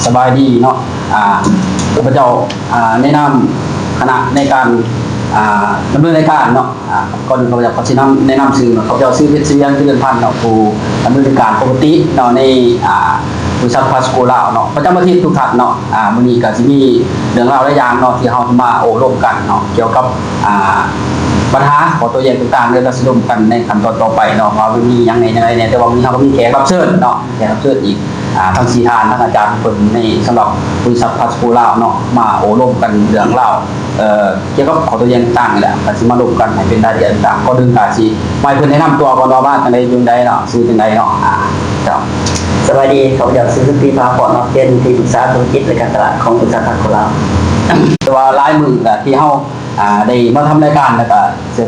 ສະບາຍດີເນາະ ອາ ຂ້າພະເຈົ້າ ອາ ໃນນາມຄະນະໃນການ ອາ ດຳເນີນລາຍການເນາະ ອາ ກ່ອນອື່ນຂ້າພະເຈົ້າຂໍຊີ້ນຳ ແນະນຳຊື່ເນາະ ຂ້າພະເຈົ້າຊື່ ເພັດ ສິລິຍັງ ຈະເລີນພັນເນາະ ຜູ້ດຳເນີນລາຍການປົກກະຕິເນາະ ໃນ ອາ ບໍລິສັດ ພລັສໂກລາວເນາະ ປະຈຳອາທິດທຸກທ່ານເນາະ ອາ ມື້ນີ້ກໍຊິມີເລື່ອງລາວຫຼາຍຢ່າງເນາະ ທີ່ເຮົາຈະມາໂອ້ລົມກັນເນາະ ກ່ຽວກັບ ອາ ບັນຫາຂໍ້ໂຕ້ແຍ້ງຕ່າງໆ ແລ້ວກໍຊິລົມກັນໃນຂັ້ນຕອນຕໍ່ໄປເນາະ ວ່າມັນມີຫຍັງແດ່ ຫຍັງໃດແດ່ ແຕ່ວ່າມື້ນີ້ເຮົາກໍມີແຂກຮັບເຊີນເນາະ ແຂກຮັບເຊີນອີກ ອາ ທັງສີ່ທ່ານ ທັງອາຈານເພິ່ນໃນສຳລັບບໍລິສັດ ພລັສໂກລາວເນາະ ມາໂອ້ລົມກັນເລື່ອງລາວ ເອີ ກ່ຽວກັບຂໍ້ໂຕ້ແຍ້ງຕ່າງໆນີ້ແຫຼະ ກໍຊິມາລົມກັນໃຫ້ເປັນລາຍລະອຽດຕ່າງໆ ກ່ອນອື່ນກໍຊິໃຫ້ເພິ່ນແນະນຳຕົວກ່ອນເນາະ ວ່າຈັ່ງໃດ ຢູ່ໃດເນາະ ຊື່ຈັ່ງໃດເນາະ ອາ ເຈົ້າ. ສະບາຍດີ ຂ້າພະເຈົ້າຊື່ ສຸນຕີ ພາພອນເນາະ ເປັນທີ່ປຶກສາທຸລະກິດ ແລະ ການຕະຫຼາດຂອງບໍລິສັດ ພລັສໂກລາວ. ແຕ່ວ່າຫຼາຍມື້ລະທີ່ເຮົາ ອາ ໄດ້ມາທຳລາຍການ ແລ້ວກະ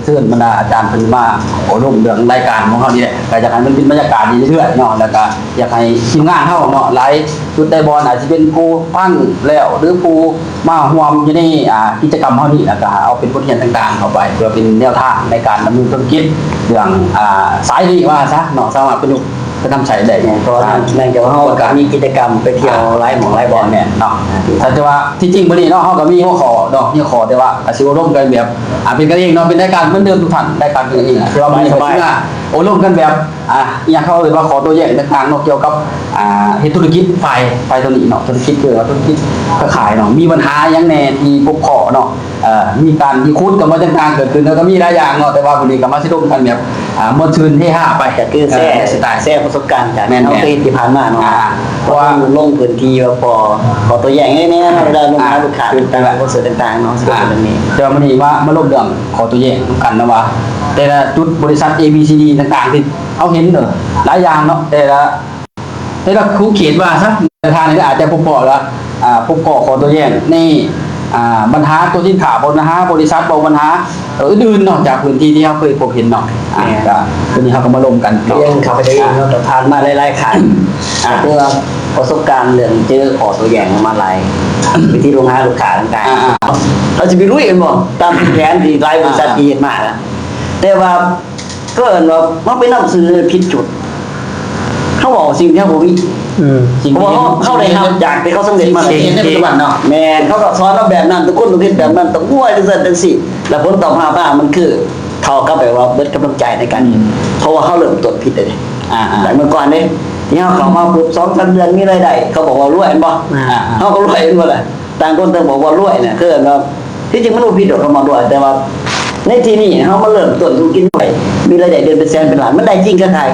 ເຊີນບັນດາອາຈານເພິ່ນມາໂອ້ລົມເລື່ອງລາຍການຂອງເຮົານີ້ແຫຼະ ກະຢາກໃຫ້ມັນເປັນບັນຍາກາດດີເລື້ອຍໆເນາະ ແລ້ວກະຢາກໃຫ້ທີມງານເຮົາເນາະ ຫຼາຍຈຸດຫຼາຍບ່ອນ ອາດຊິເປັນຜູ້ຟັງແລ້ວ ຫຼື ຜູ້ມາຮ່ວມຢູ່ໃນ ອາ ກິດຈະກຳເຮົານີ້ ແລ້ວກະເອົາເປັນບົດຮຽນຕ່າງໆເຂົ້າໄປ ເພື່ອເປັນແນວທາງໃນການດຳເນີນທຸລະກິດເລື່ອງ ອາ ສາຍນີ້ວ່າຊະເນາະ ສາມາດປະຍຸກ ໄປນຳໃຊ້ໄດ້ ແມ່ນ ເພາະວ່າ ອ່າ ເນື່ອງຈາກວ່າເຮົາກໍມີກິດຈະກຳໄປທ່ຽວ ອ່າ ຫຼາຍໝ່ອງຫຼາຍບ່ອນ ແມ່ນເນາະ ອ່າ ຖ້າແຕ່ວ່າທີ່ຈິງມື້ນີ້ເນາະ ເຮົາກໍມີຫົວຂໍ້ເນາະ ມີຂໍ້ແຕ່ວ່າກໍຊິໂອ້ລົມກັນແບບ ອ່າ ເປັນກັນເອງເນາະ ເປັນລາຍການເໝືອນເດີມທຸກທ່ານ ລາຍການເປັນກັນເອງ ຄືວ່າມື້ນີ້ກໍຊິມາໂອ້ລົມກັນແບບ ອ່າ ອີ່ຫຍັງເຂົາເອີ້ນວ່າຂໍ້ໂຕ້ແຍ້ງຕ່າງໆເນາະ ກ່ຽວກັບ ອ່າ ເຮັດທຸລະກິດຝ່າຍ ຝ່າຍໂຕນີ້ເນາະ ທຸລະກິດ ຄືວ່າທຸລະກິດຄ້າຂາຍເນາະ ມີບັນຫາຫຍັງແດ່ທີ່ພົບພໍ້ເນາະ ເອີ ມີການທີ່ຂຸດກັບມາຈັດການເກີດຂຶ້ນ ແລ້ວກໍມີຫຼາຍຢ່າງເນາະ ແຕ່ວ່າມື້ນີ້ກໍມາຊິລົມກັນແບບ ອ່າ ມ່ວນຊື່ນເຮຮາໄປ ກໍຄືແຊ ເອີ ແຊປະສົບການຈາກ ແມ່ນໆ ເຮົາເຄີຍເຮັດທີ່ຜ່ານມາເນາະ ອ່າ ເພາະວ່າລົງພື້ນທີ່ວ່າພໍ ພໍໂຕ້ແຍ້ງແດ່ ເວລາລົງຫາ ອ່າ ລູກຄ້າຕ່າງໆ ຄອນເສີດຕ່າງໆເນາະ ຊິເປັນແບບນີ້ ອ່າ ແຕ່ວ່າມື້ນີ້ມາ ມາລົມເລື່ອງຂໍ້ໂຕ້ແຍ້ງນຳກັນນະວ່າ ແຕ່ລະຈຸດບໍລິສັດ ເອ ບີ ຊີ ດີ ຕ່າງໆ ທີ່ເຮົາເຫັນ ເອີ ຫຼາຍຢ່າງເນາະ ແຕ່ລະ ແຕ່ລະຂົງເຂດວ່າຊະ ທ່ານກໍອາດຈະພົບພໍ້ລະ ອ່າ ພົບພໍ້ຂໍ້ໂຕ້ແຍ້ງໃນ ອ່າ ບັນຫາຕົວສິນຄ້າ ບັນຫາບໍລິສັດ ບໍ່ ບັນຫາ ເອີ ອື່ນໆເນາະ ຈາກພື້ນທີ່ທີ່ເຮົາເຄີຍພົບເຫັນເນາະ ອ່າ ແມ່ນ ກໍຕົວນີ້ເຮົາກໍມາລົມກັນເນາະ ຢ່າງຂ້າພະເຈົ້າເອງເນາະ ກໍຜ່ານມາຫຼາຍໆຄັ້ງ ອ່າ ເພາະວ່າປະສົບການເລື່ອງເຈີຂໍ້ໂຕ້ແຍ້ງມາຫຼາຍ ວິທີລົງຫາລູກຄ້າຕ່າງໆ ອ່າໆ ເຮົາຊິໄປລຸຍແມ່ນບໍ່ ຕາມແຜນທີ່ຫຼາຍບໍລິສັດ ອ່າໆ ທີ່ເຮັດມານະ ແຕ່ວ່າ ກໍເອີ້ນວ່າເຮົາໄປນຳສະເໜີຜິດຈຸດ ເຮົາເວົ້າສິ່ງທີ່ເຮົາບໍ່ມີ ອືມ ເພາະວ່າເຮົາ ເຮົາໄດ້ຮັບຈາກທີ່ເຂົາສຳເລັດມາແລ້ວ ສິ່ງທີ່ເຫັນໃນປັດຈຸບັນເນາະ ແມ່ນ ເຂົາກໍສອນເຮົາແບບນັ້ນ ທຸກຄົນຕ້ອງເຮັດແບບນັ້ນ ຕ້ອງຮວຍຈັ່ງຊັ້ນຈັ່ງຊີ້ ແລ້ວຜົນຕອບຮັບມາມັນຄືເທົ່າກັບແບບວ່າເບິດກຳລັງໃຈໃນການ ອືມ ເພາະວ່າເຮົາເລີ່ມຕົ້ນຜິດເດ້ ອ່າໆ ຈາກເມື່ອກ່ອນເດ້ ທີ່ເຮົາເຂົ້າມາປຸບ ສອງສາມເດືອນມີລາຍໄດ້ ເຂົາບອກວ່າລວຍແມ່ນບໍ່ ອ່າໆ ເຮົາກໍລວຍແມ່ນບໍ່ລະ ຕ່າງຄົນຕ່າງບອກວ່າລວຍນະ ຄືວ່າ ທີ່ຈິງມັນບໍ່ຜິດດອກ ຄຳວ່າລວຍ ແຕ່ວ່າໃນທີ່ນີ້ເຮົາມາເລີ່ມຕົ້ນທຸລະກິດໃໝ່ ມີລາຍໄດ້ເດືອນເປັນແສນເປັນລ້ານ ມັນໄດ້ຈິງຄັກ ອ່າ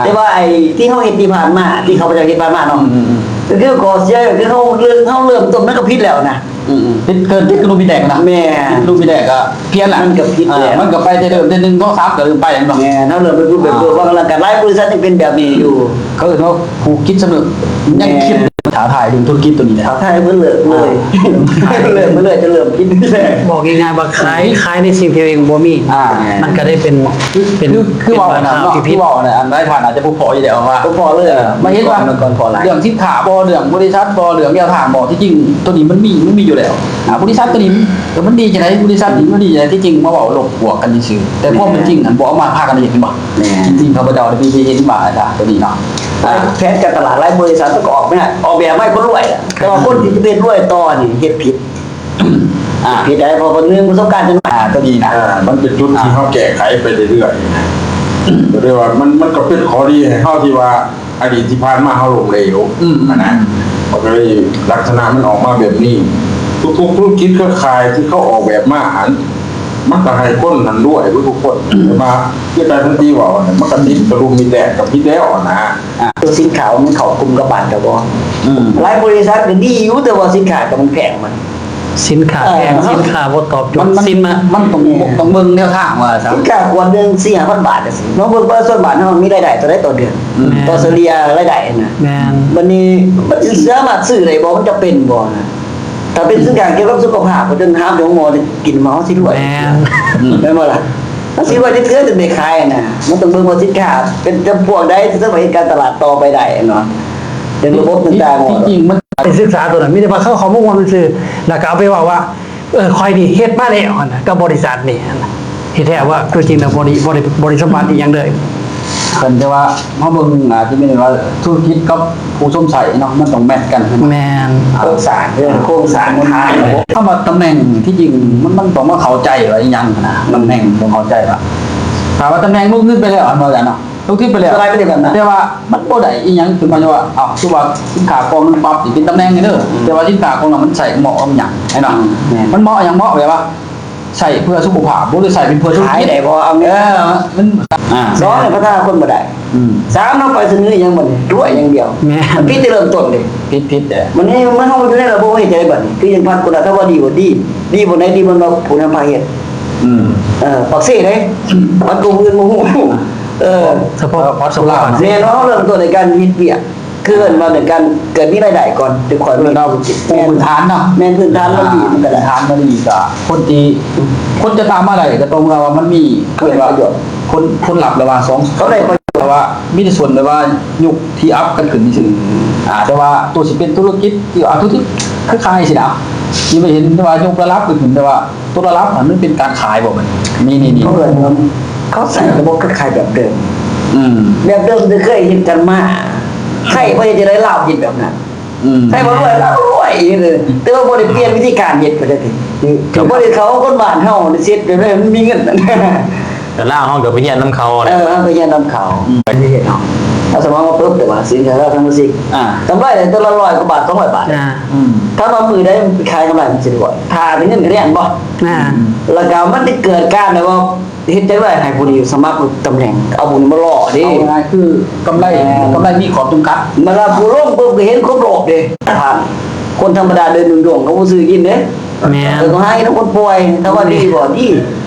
ແຕ່ວ່າໄອ້ທີ່ເຮົາເຮັດທີ່ຜ່ານມາ ທີ່ຂ້າພະເຈົ້າເຮັດຜ່ານມາເນາະ ອືມໆໆ ກໍຄືຂໍ້ເສຍ ຄືເຮົາເລີ່ມ ເຮົາເລີ່ມຕົ້ນມັນກໍຜິດແລ້ວນະ ອືມໆ ເຮັດເກີນ ເຮັດກະດຸມຜິດແດກນະ ແມ່ນ ເຮັດກະດຸມຜິດແດກກໍພຽນລະ ມັນກໍຜິດແລ້ວ ອ່າ ມັນກໍໄປແຕ່ເລີ່ມແຕ່ໜຶ່ງ ສອງ ສາມ ກໍເລີ່ມໄປແລ້ວເນາະ ແມ່ນ ເຮົາເລີ່ມໄປພຸດໄປເພີ້ ອ່າ ວ່າຫຼັງການຫຼາຍບໍລິສັດຍັງເປັນແບບນີ້ຢູ່ ເຂົາເອີ້ນວ່າຜູກຈິດສຳນຶກ ຍັງຄິດ ແມ່ນ ທ້າທາຍເລື່ອງທຸລະກິດໂຕນີ້ແຫຼະ ທ້າທາຍເພິ່ນເລີກເລີຍ ອ່າ ເລີກມາເລີຍ ຈະເລີ່ມຄິດ ບອກງ່າຍໆວ່າຂາຍ ຂາຍໃນສິ່ງທີ່ຕົວເອງບໍ່ມີ ອ່າ ມັນກໍໄດ້ເປັນ ເປັນ ຄື ຄືເວົ້ານະເນາະ ທີ່ຜິດ ຄືເວົ້ານະ ອັນຫຼາຍທ່ານອາດຈະບໍ່ພໍຢູ່ແລ້ວວ່າ ບໍ່ພໍເລີຍ ມາເຫັນວ່າ ກ່ອນ ກ່ອນພໍຫຼາຍ ເລື່ອງສິນຄ້າບໍ່ ເລື່ອງບໍລິສັດບໍ່ ເລື່ອງແນວທາງບໍ່ ທີ່ຈິງໂຕນີ້ມັນມີ ມັນມີຢູ່ແລ້ວ ອ່າ ບໍລິສັດໂຕນີ້ ເອີ ມັນດີຈັ່ງໃດ ບໍລິສັດນີ້ມັນດີຈັ່ງໃດ ທີ່ຈິງມາເວົ້າລົບບວກກັນຊື່ໆ ແຕ່ຄວາມເປັນຈິງຫັ້ນບໍ່ເອົາມາພາກັນເຮັດ ແມ່ນບໍ່ ແມ່ນ ຈິງໆ ຂ້າພະເຈົ້າໄດ້ໄປເຫັນມາຈາກໂຕນີ້ເນາະ ອ່າ ແຜນການຕະຫຼາດຫຼາຍບໍລິສັດມັນກໍອອກມາ ອອກແບບມາໃຫ້ຄົນລວຍ ແຕ່ວ່າຄົນທີ່ຈະເປັນລວຍຕໍ່ນີ້ເຮັດຜິດ ອ່າ ເຮັດໄດ້ ເພາະວ່າໜຶ່ງປະສົບການຈະໜ້ອຍ ອ່າ ໂຕນີ້ນະ ເອີ ມັນເປັນຈຸດທີ່ ອ່າ ເຮົາແກ້ໄຂໄປເລື້ອຍໆ ກໍເລີຍວ່າມັນ ມັນກໍເປັນຂໍ້ດີໃຫ້ເຮົາທີ່ວ່າ ອະດີດທີ່ຜ່ານມາເຮົາລົ້ມເຫຼວ ອືມ ຫັ້ນນະ ເຮົາກໍເລີຍລັກສະນະມັນອອກມາແບບນີ້ ທຸກໆທຸລະກິດເຄືອຂ່າຍທີ່ເຂົາອອກແບບມາຫັ້ນ ມັນກໍໃຫ້ຄົນຫັ້ນລວຍເບິດທຸກຄົນ ແຕ່ວ່າຄືອາຈານສັນຕິເວົ້າຫັ້ນ ມັນກໍຕິດກະດຸມມີແຕກກໍຜິດແລ້ວຫັ້ນນະ ອ່າ ຕົວສິນຄ້າມັນເຂົ້າກຸ່ມກັບບ້ານເຈົ້າບໍ່ ອືມ ຫຼາຍບໍລິສັດກໍດີຢູ່ ແຕ່ວ່າສິນຄ້າກໍມັນແພງມັນ ສິນຄ້າແພງ ເອີ ສິນຄ້າບໍ່ຕອບໂຈດ ມັນ ມັນ ສິນມາ ມັນຕ້ອງ ຕ້ອງເບິ່ງແນວທາງວ່າຊະ ສິນຄ້າຂວດໜຶ່ງສີ່ຫ້າພັນບາດຈັ່ງຊີ້ ມາເບິ່ງປະຊາຊົນບ້ານເຮົາມີລາຍໄດ້ເທົ່າໃດຕໍ່ເດືອນ ແມ່ນ ຕໍ່ສະເລ່ຍລາຍໄດ້ຫັ້ນນະ ແມ່ນ ບັດນີ້ມັນຊິສາມາດຊື້ໄດ້ບໍ່ ມັນຈະເປັນບໍ່ນະ ຖ້າເປັນສິນຄ້າກ່ຽວກັບສຸຂະພາບ ຈົນຫາມໄປໂຮງໝໍກິນມາ ເຮົາຊິລວຍ ແມ່ນ ແມ່ນບໍ່ລະ ເຮົາຊິລວຍໄດ້ເທື່ອຈຶ່ງໄດ້ຂາຍຫັ້ນນະ ມັນຕ້ອງເບິ່ງວ່າສິນຄ້າເປັນຈຳພວກໃດ ທີ່ສາມາດເຮັດການຕະຫຼາດຕໍ່ໄປໄດ້ເນາະ ເລື່ອງລະບົບຕ່າງໆ ທີ່ຈິງມັນໄດ້ສຶກສາໂຕນັ້ນ ມີແຕ່ວ່າເຂົາເຂົ້າມາຮ່ວມຊື່ໆ ແລ້ວກໍເອົາໄປເວົ້າວ່າ ເອີ ຂ້ອຍນີ້ເຮັດມາແລ້ວຫັ້ນນະ ກັບບໍລິສັດນີ້ຫັ້ນນະ ທີ່ແທ້ວ່າຕົວຈິງແລ້ວບໍ່ໄດ້ ບໍ່ໄດ້ ບໍ່ໄດ້ສົມບັດອີ່ຫຍັງເລີຍ ເພິ່ນ ແຕ່ວ່າເຮົາເບິ່ງອາດຈະແມ່ນວ່າທຸລະກິດກັບຜູ້ຊົມໃຊ້ເນາະ ມັນຕ້ອງແມັດກັນ. ແມ່ນ. ໂຄງສ້າງ ເລື່ອງໂຄງສ້າງ ຄານ ຄຳວ່າຕຳແໜ່ງທີ່ຈິງມັນ ມັນຕ້ອງມາເຂົ້າໃຈວ່າອີ່ຫຍັງຫັ້ນນະ ຕຳແໜ່ງຕ້ອງເຂົ້າໃຈວ່າ ຖ້າວ່າຕຳແໜ່ງລົງທຶນໄປແລ້ວ ອັນວ່າອາຈານເນາະ ລົງທຶນໄປແລ້ວ ແຕ່ວ່າມັນບໍ່ໄດ້ອີ່ຫຍັງ ຄືໝາຍວ່າ ເອົ້າ ຄືວ່າສິນຄ້າກອງໜຶ່ງປັບນີ້ເປັນຕຳແໜ່ງເດີ ແຕ່ວ່າສິນຄ້າກອງນັ້ນມັນໃຊ້ເໝາະກັບຫຍັງ ເຫັນບໍ່? ມັນເໝາະຫຍັງ? ເໝາະແບບວ່າ ໃຊ້ເພື່ອສຸຂະພາບບໍ່ ຫຼືໃຊ້ເປັນເພື່ອທຸລະກິດ? ຂາຍໄດ້ບໍ່? ເອົາເງິນ ເອີ ມັນ ສອງ ພັດທະນາຄົນບໍ່ໄດ້ ສາມ ເຮົາໄປສະເໜີຫຍັງບັດນີ້ ດ້ວຍຢ່າງດຽວ ມັນຜິດແຕ່ເລີ່ມຕົ້ນເດ້ ຜິດ ຜິດເດ້. ບັດນີ້ມັນ ເຮົາຢູ່ໃນລະບົບເຮັດຈັ່ງໃດບັດນີ້ ຄືຍັງພັດຄົນລະ ຖ້າວ່າດີບໍ່ດີ ດີບໍ່ໄດ້ ດີບໍ່ນຳຜູ້ນຳພາເຮັດ ເອີ ປາກເຊເດ້ ບັດກະອື່ນບໍ່ຮູ້ ເອີ ສະເພາະ ສະເພາະ ແມ່ນ ເຮົາເລີ່ມຕົ້ນໃນການເຮັດວຽກ ຄືເອີ້ນວ່າເປັນການເກີດມີລາຍໄດ້ກ່ອນ ຄືຂ້ອຍມີ ເອີ້ນວ່າ ແມ່ນ ພື້ນຖານເນາະ ແມ່ນ ພື້ນຖານມັນດີ ອ່າ ມັນກໍໄດ້ ພື້ນຖານມັນດີ ກໍຄົນທີ່ ອືມ ຄົນຈະຕາມມາໄດ້ກໍຕໍ່ເມື່ອວ່າມັນມີ ເອີ້ນວ່າ ຜົນ ຜົນລັບລະຫວ່າງສອງ ເຂົາໄດ້ປະໂຫຍດ ແຕ່ວ່າມີແຕ່ສ່ວນແບບວ່າຍົກທີ່ອັບກັນຂຶ້ນຊື່ໆ ອ່າ ແຕ່ວ່າຕົວຊິເປັນທຸລະກິດທີ່ ອ່າ ທຸລະກິດຄືຂາຍຊີ້ນະ ທີ່ໄປເຫັນແຕ່ວ່າຍົກລະດັບຂຶ້ນ ແຕ່ວ່າ ຕົວລະດັບຫັ້ນມັນເປັນການຂາຍບໍ່? ແມ່ນ ນີ້ໆໆ ເຂົາເອີ້ນວ່າ ເຂົາໃຊ້ລະບົບຂາຍແບບເດີມ ອືມ ແບບເດີມທີ່ເຄີຍເຮັດກັນມາ ໄທບໍ່ເຮັດຈັ່ງໃດລາວເຮັດແບບນັ້ນ ອືມ ໄທບໍ່ລວຍລາວລວຍ ແຕ່ວ່າບໍ່ໄດ້ປ່ຽນວິທີການເຮັດ ເຂົ້າໃຈຕິ ບໍ່ໄດ້ເຂົ້າຄົນບ້ານເຮົາເຮັດແບບນັ້ນ ມັນມີເງິນ ແຕ່ລາວເຮົາກໍໄປຮຽນນຳເຂົາ ເອີ ເຮົາໄປຮຽນນຳເຂົາ ອືມ ໄປຮຽນເຮົາ ເຮົາສະມາມາປຶບ ແຕ່ວ່າສິນຄ້າລາວທັງໝົດຊິ ອ່າ ກຳໄລແຕ່ລະຮ້ອຍກວ່າບາດ ສອງຮ້ອຍບາດ ອ່າ ອືມ ຖ້າວ່າມື້ໃດຂາຍກຳໄລມັນຊິໄດ້ ຖ້າໄດ້ເງິນກໍແລ່ນບໍ່ ອ່າ ແລ້ວກໍມັນຈະເກີດການແບບວ່າ ເຮັດຈັ່ງໃດໃຫ້ຜູ້ນີ້ສະໝັກຕຳແໜ່ງ ເອົາຜູ້ນີ້ມາຫຼໍ່ເດ້ ເອົາງ່າຍໆ ຄືກຳໄລ ແມ່ນ ກຳໄລມີຂໍ້ຈຳກັດ ເວລາຜູ້ລົງປຶບກໍເຫັນຄວາມໂລບເດ້ ທ່ານ ຄົນທຳມະດາເດີນດົງໆ ເຂົາບໍ່ຊື້ກິນເດ້ ແມ່ນ ເອີ ຕ້ອງຫາກິນນຳຄົນປ່ວຍ ຖ້າວ່າດີບໍ່ດີ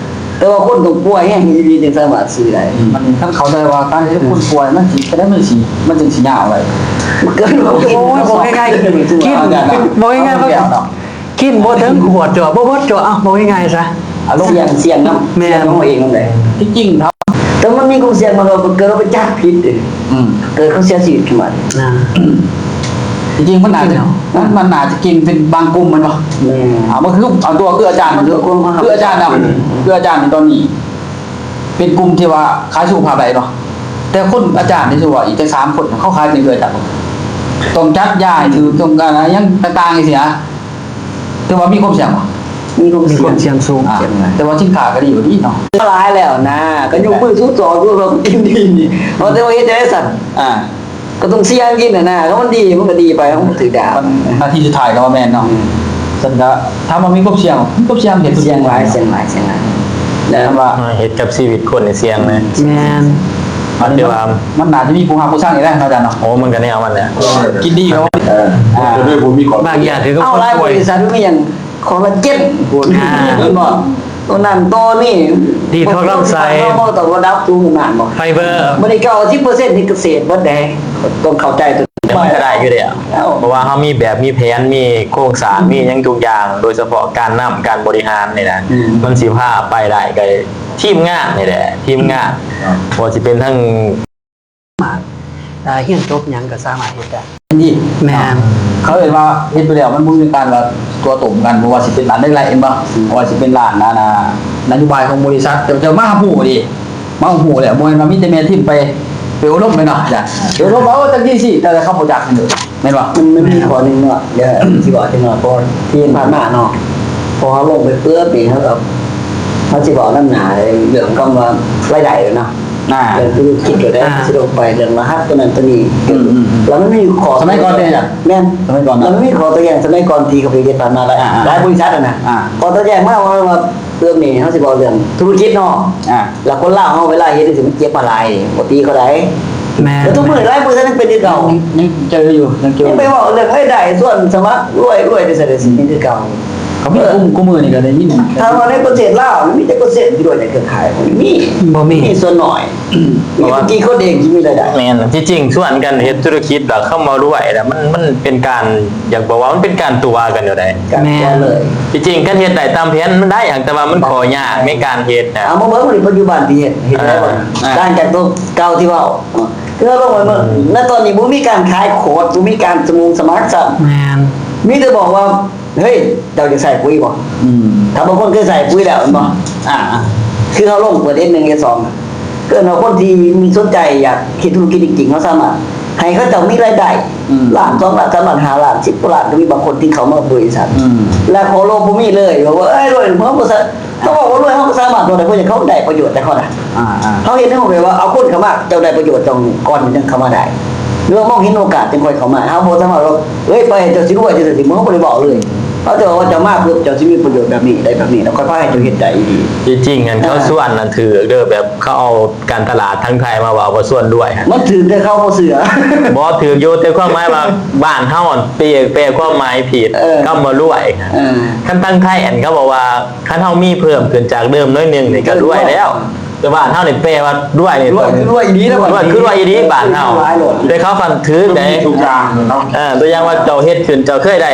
ແຕ່ວ່າຄົນຕ້ອງປ່ວຍແຮງອີ່ຫຼີຈຶ່ງສາມາດຊື້ໄດ້ ອືມ ມັນ ຄັນເຂົ້າໃຈວ່າການເຮັດຄົນປ່ວຍມັນຊິ ຈັ່ງໃດມັນຊິ ມັນຈຶ່ງຊິຍາວໄດ້ ໂອ້ຍ ເວົ້າງ່າຍໆ ກິນ ເວົ້າງ່າຍໆວ່າ ກິນບໍ່ເຖິງຂວດເຈາະ ບໍ່ເບິດເຈາະ ເອົ້າ ເວົ້າງ່າຍໆຊະ ອາລົມ ສ່ຽງ ສ່ຽງນຳ ແມ່ນ ສ່ຽງນຳເຮົາເອງນຳເດ້ ທີ່ຈິງ ແຕ່ມັນມີຄວາມສ່ຽງ ມັນວ່າເກີດເຮົາໄປຈັບຜິດເດ້ ອືມ ເກີດເຂົາເສຍຊີວິດຂຶ້ນມາ ອ່າ ທີ່ຈິງມັນໜ້າຈະ ມັນໜ້າຈະເກັ່ງເປັນບາງກຸ່ມແມ່ນບໍ່ ແມ່ນ ອ່າ ມັນຄື ເອົາຕົວຄືອາຈານ ຄືອາຈານນະ ອືມ ຄືອາຈານໃນຕອນນີ້ ເປັນກຸ່ມທີ່ວ່າຂາຍສຸຂະພາບໄດ້ເນາະ ແຕ່ຄົນອາຈານທີ່ວ່າອີກຈັກສາມຄົນ ເຂົາຂາຍເປັນຄືອາຈານ ຕ້ອງຈັດຢາໃຫ້ຖືກ ຕ້ອງການຫຍັງຕ່າງໆ ຈັ່ງຊີ້ນະ ຖືວ່າມີຄວາມສ່ຽງບໍ່? ມີຄວາມ ມີຄວາມສ່ຽງສູງ ອ່າ ແຕ່ວ່າສິນຄ້າກໍດີຢູ່ດີເນາະ ຫຼາຍແລ້ວນະ ກໍຍົກມືສູງສອງ ຄືວ່າກິນດີນີ້ ວ່າແຕ່ວ່າເຮັດຈັ່ງໃດຊັ້ນ ອ່າ ກໍຕ້ອງສ່ຽງກິນຫັ້ນນະ ຖ້າມັນດີມັນກໍດີໄປ ມັນກໍຖືກດາ ມັນນາທີສຸດທ້າຍກໍວ່າແມ່ນເນາະ ອືມ ຊັ້ນກໍຖາມວ່າມີຄວາມສ່ຽງ ມີຄວາມສ່ຽງເຮັດ ສ່ຽງຫຼາຍ ສ່ຽງຫຼາຍ ສ່ຽງຫຼາຍ ແຕ່ວ່າເຮັດກັບຊີວິດຄົນນີ້ສ່ຽງນະ ແມ່ນ ມັນຖືວ່າ ມັນໜ້າຈະມີຜູ້ຮັກຜູ້ຊັງອີກແລ້ວເນາະ ອາຈານເນາະ ໂອ້ ມັນກໍແນວມັນແຫຼະ ກິນດີເນາະ ເອີ ອ່າ ບໍ່ໄດ້ບໍ່ມີຄວາມ ບາງຢ່າງຄື ເອົາ ຫຼາຍບໍລິສັດມີຫຍັງ ຄໍລາເຈນ ອ່າ ເຫັນບໍ່? ໂຕນັ້ນໂຕນີ້ ດີທັອກລຳໄສ້ ເຮົາບໍ່ຕ້ອງລະດັບສູງຂະໜາດບໍ່ ໄຟເບີ ມື້ນີ້ເກົ້າສິບເປີເຊັນນີ້ກະເສດເບິດເດ້ ຕ້ອງເຂົ້າໃຈຕົວນີ້ ມັນກໍໄດ້ຢູ່ເດ້ ເອົ້າ ເພາະວ່າເຮົາມີແບບມີແຜນ ມີໂຄງສ້າງ ມີຫຍັງທຸກຢ່າງ ໂດຍສະເພາະການນຳ ການບໍລິຫານນີ້ນະ ອືມ ມັນຊິພາໄປໄດ້ກໍທີມງານນີ້ແຫຼະ ທີມງານ ບໍ່ວ່າຊິເປັນທັງ ມາດ ເອີ ຮຽນຈົບຫຍັງກໍສາມາດເຮັດໄດ້ ອັນນີ້ ແມ່ນ ເຂົາເອີ້ນວ່າເຮັດໄປແລ້ວມັນບໍ່ມີການວ່າຕົວະຕົງກັນ ບໍ່ວ່າຊິເປັນຮ້ານເລັກໆ ເຫັນບໍ່ ອືມ ບໍ່ວ່າຊິເປັນຮ້ານນັ້ນນະ ນະໂຍບາຍຂອງບໍລິສັດ ເຈົ້າ ເຈົ້າມາຮູ້ເດ້ ມາຮູ້ແລ້ວ ບໍ່ແມ່ນວ່າມີແຕ່ແມ່ທີມໄປ ໄປອົບຮົມແມ່ນບໍ່ ອາຈານ ໄປອົບຮົມວ່າ ໂອ້ ຈັ່ງຊີ້ຊີ້ ແຕ່ເຂົາບໍ່ຈັກເດີ ແມ່ນບໍ່? ມັນ ມັນມີຂໍ້ໜຶ່ງເນາະ ດຽວຊິເວົ້າຈັກໜ່ອຍ ເພາະທີ່ຜ່ານມາເນາະ ພໍເຮົາລົງໄປປຶບນີ້ ເຮົາກໍ ເຮົາຊິເວົ້ານຳໜ້າເລື່ອງຄຳວ່າລາຍໄດ້ເນາະ ອ່າ ເລື່ອງທຸລະກິດກໍໄດ້ ອ່າ ຊິລົງໄປເລື່ອງລະຫັດຕົວນັ້ນຕົວນີ້ ອືມໆໆ ແລ້ວມັນມີຂໍ້ ສະໄໝກ່ອນເດ້ ແມ່ນ ສະໄໝກ່ອນເນາະ ແລ້ວມັນມີຂໍ້ໂຕ້ແຍ້ງສະໄໝກ່ອນທີ່ເຂົາໄປເຮັດຜ່ານມາຫຼາຍ ອ່າໆ ຫຼາຍບໍລິສັດຫັ້ນນະ ອ່າ ຂໍ້ໂຕ້ແຍ້ງມາວ່າ ວ່າເລື່ອງນີ້ ເຮົາຊິເວົ້າເລື່ອງທຸລະກິດເນາະ ອ່າ ແລ້ວຄົນລາວເຮົາເວລາເຮັດຈັ່ງຊີ້ມັນເຈັບມາຫຼາຍ ບໍ່ຕີເຂົາໄດ້ ແມ່ນ ແຕ່ທຸກມື້ຫຼາຍບໍລິສັດຍັງເປັນຄືເກົ່າ ຍັງ ຍັງເຈີຢູ່ ຍັງເຈີ ຍັງໄປເວົ້າເລື່ອງລາຍໄດ້ສ່ວນສະໝັກ ລວຍ ລວຍໄປໃສໄດ້ ຍັງຄືເກົ່າ ກໍມີ ເອີ ກຸ່ມ ຄູ່ມື້ນີ້ກໍໄດ້ຍິນ ຖ້າວ່າໃນປະເທດລາວມີຈັກເປີເຊັນທີ່ລວຍໃນເຄືອຂ່າຍ ບໍ່ມີ ບໍ່ມີ ມີສ່ວນໜ້ອຍ ມີບໍ່ກີ່ຄົນເອງທີ່ມີລາຍໄດ້ ແມ່ນ ທີ່ຈິງຊວນກັນເຮັດທຸລະກິດ ແລ້ວຄຳວ່າລວຍ ແລ້ວມັນ ມັນເປັນການ ຢາກບອກວ່າມັນເປັນການຕົວະກັນຢູ່ໃດ ການຕົວະເລີຍ ທີ່ຈິງຄັນເຮັດໄດ້ຕາມແຜນມັນໄດ້ ຫາກແຕ່ວ່າມັນຂໍ້ຍາກໃນການເຮັດນະ ເອົາມາເບິ່ງໃນປັດຈຸບັນທີ່ເຮັດ ເຮັດໄດ້ບໍ່ ອ່າ ຕ່າງຈາກຕົວເກົ່າທີ່ເວົ້າ ຄືເຮົາລົງໄປເບິ່ງ ອືມ ໃນຕອນນີ້ບໍ່ມີການຂາຍໂຄດ ບໍ່ມີການສະໝົງສະໝັກຊ້ຳ ແມ່ນ ມີແຕ່ບອກວ່າ ເຮີ້ຍ ເຈົ້າຈະໃສ່ປຸ໋ຍບໍ່? ອືມ ຖ້າບາງຄົນເຄີຍໃສ່ປຸ໋ຍແລ້ວແມ່ນບໍ່? ອ່າໆ ຄືເຮົາລົງເປີດເອັດໜຶ່ງເອັດສອງ ກ ເອີ້ນວ່າຄົນທີ່ມີສົນໃຈຢາກເຮັດທຸລະກິດຈິງໆ ເຮົາສາມາດໃຫ້ເຂົາເຈົ້າມີລາຍໄດ້ ອືມ ລ້ານ ສອງລ້ານ ສາມລ້ານ ຫ້າລ້ານ ສິບກວ່າລ້ານ ກໍມີບາງຄົນທີ່ເຂົ້າມາບໍລິສັດ ອືມ ແລ້ວຂໍລົງບໍ່ມີເລີຍ ວ່າ ເອີຍ ລວຍ ເຮົາບໍ່ສາ ເຂົາເວົ້າວ່າລວຍ ເຮົາກໍສາມາດລົງໄດ້ ເພາະຫຍັງ ເຂົາໄດ້ປະໂຫຍດຈາກເຮົານະ ອ່າໆ ເຮົາເຮັດໃຫ້ຮູ້ໄປວ່າ ເອົາຄົນເຂົ້າມາ ເຈົ້າໄດ້ປະໂຫຍດກ່ອນ ຈັ່ງເຂົ້າມາໄດ້ ຫຼືວ່າມອງເຫັນໂອກາດ ຈັ່ງຄ່ອຍເຂົ້າມາ ເຮົາບໍ່ສາມາດວ່າ ເອີຍ ໄປ ເຈົ້າຊິລວຍ ຈັ່ງຊີ້ ເຮົາບໍ່ໄດ້ເວົ້າເລີຍ ເຂົາເຈົ້າວ່າເຈົ້າມາເພື່ອເຈົ້າຊິມີປະໂຫຍດແບບນີ້ ໄດ້ແບບນີ້ ແລ້ວຄ່ອຍພາໃຫ້ເຈົ້າເຮັດໄດ້ອີ່ຫຼີ ທີ່ຈິງຫັ້ນ ເອີ ເຂົາຊວນນັ້ນຖືກເດີ ແບບເຂົາເອົາການຕະຫຼາດທາງໄທມາເວົ້າວ່າຊວນລວຍ ມັນຖືກແຕ່ເຂົາບໍ່ເຊື່ອ ບໍ່ ຖືກຢູ່ ແຕ່ຄວາມໝາຍວ່າບ້ານເຮົາຫັ້ນ ແປ ແປຄວາມໝາຍຜິດ ເອີ ຄຳວ່າລວຍ ເອີ ຄັນທາງໄທຫັ້ນ ເຂົາບອກວ່າ ຄັນເຮົາມີເພີ່ມຂຶ້ນຈາກເດີມໜ້ອຍໜຶ່ງນີ້ກໍລວຍແລ້ວ ແຕ່ບ້ານເຮົານີ້ແປວ່າລວຍນີ້ ລວຍຄືລວຍອີ່ຫຼີນະ ລວຍຄືລວຍອີ່ຫຼີບ້ານເຮົາ ແຕ່ເຂົາຄັນຖືກໄດ໋ ເອີ ຕົວຢ່າງວ່າເຈົ້າເຮັດຂຶ້ນ ເຈົ້າເຄີຍໄດ້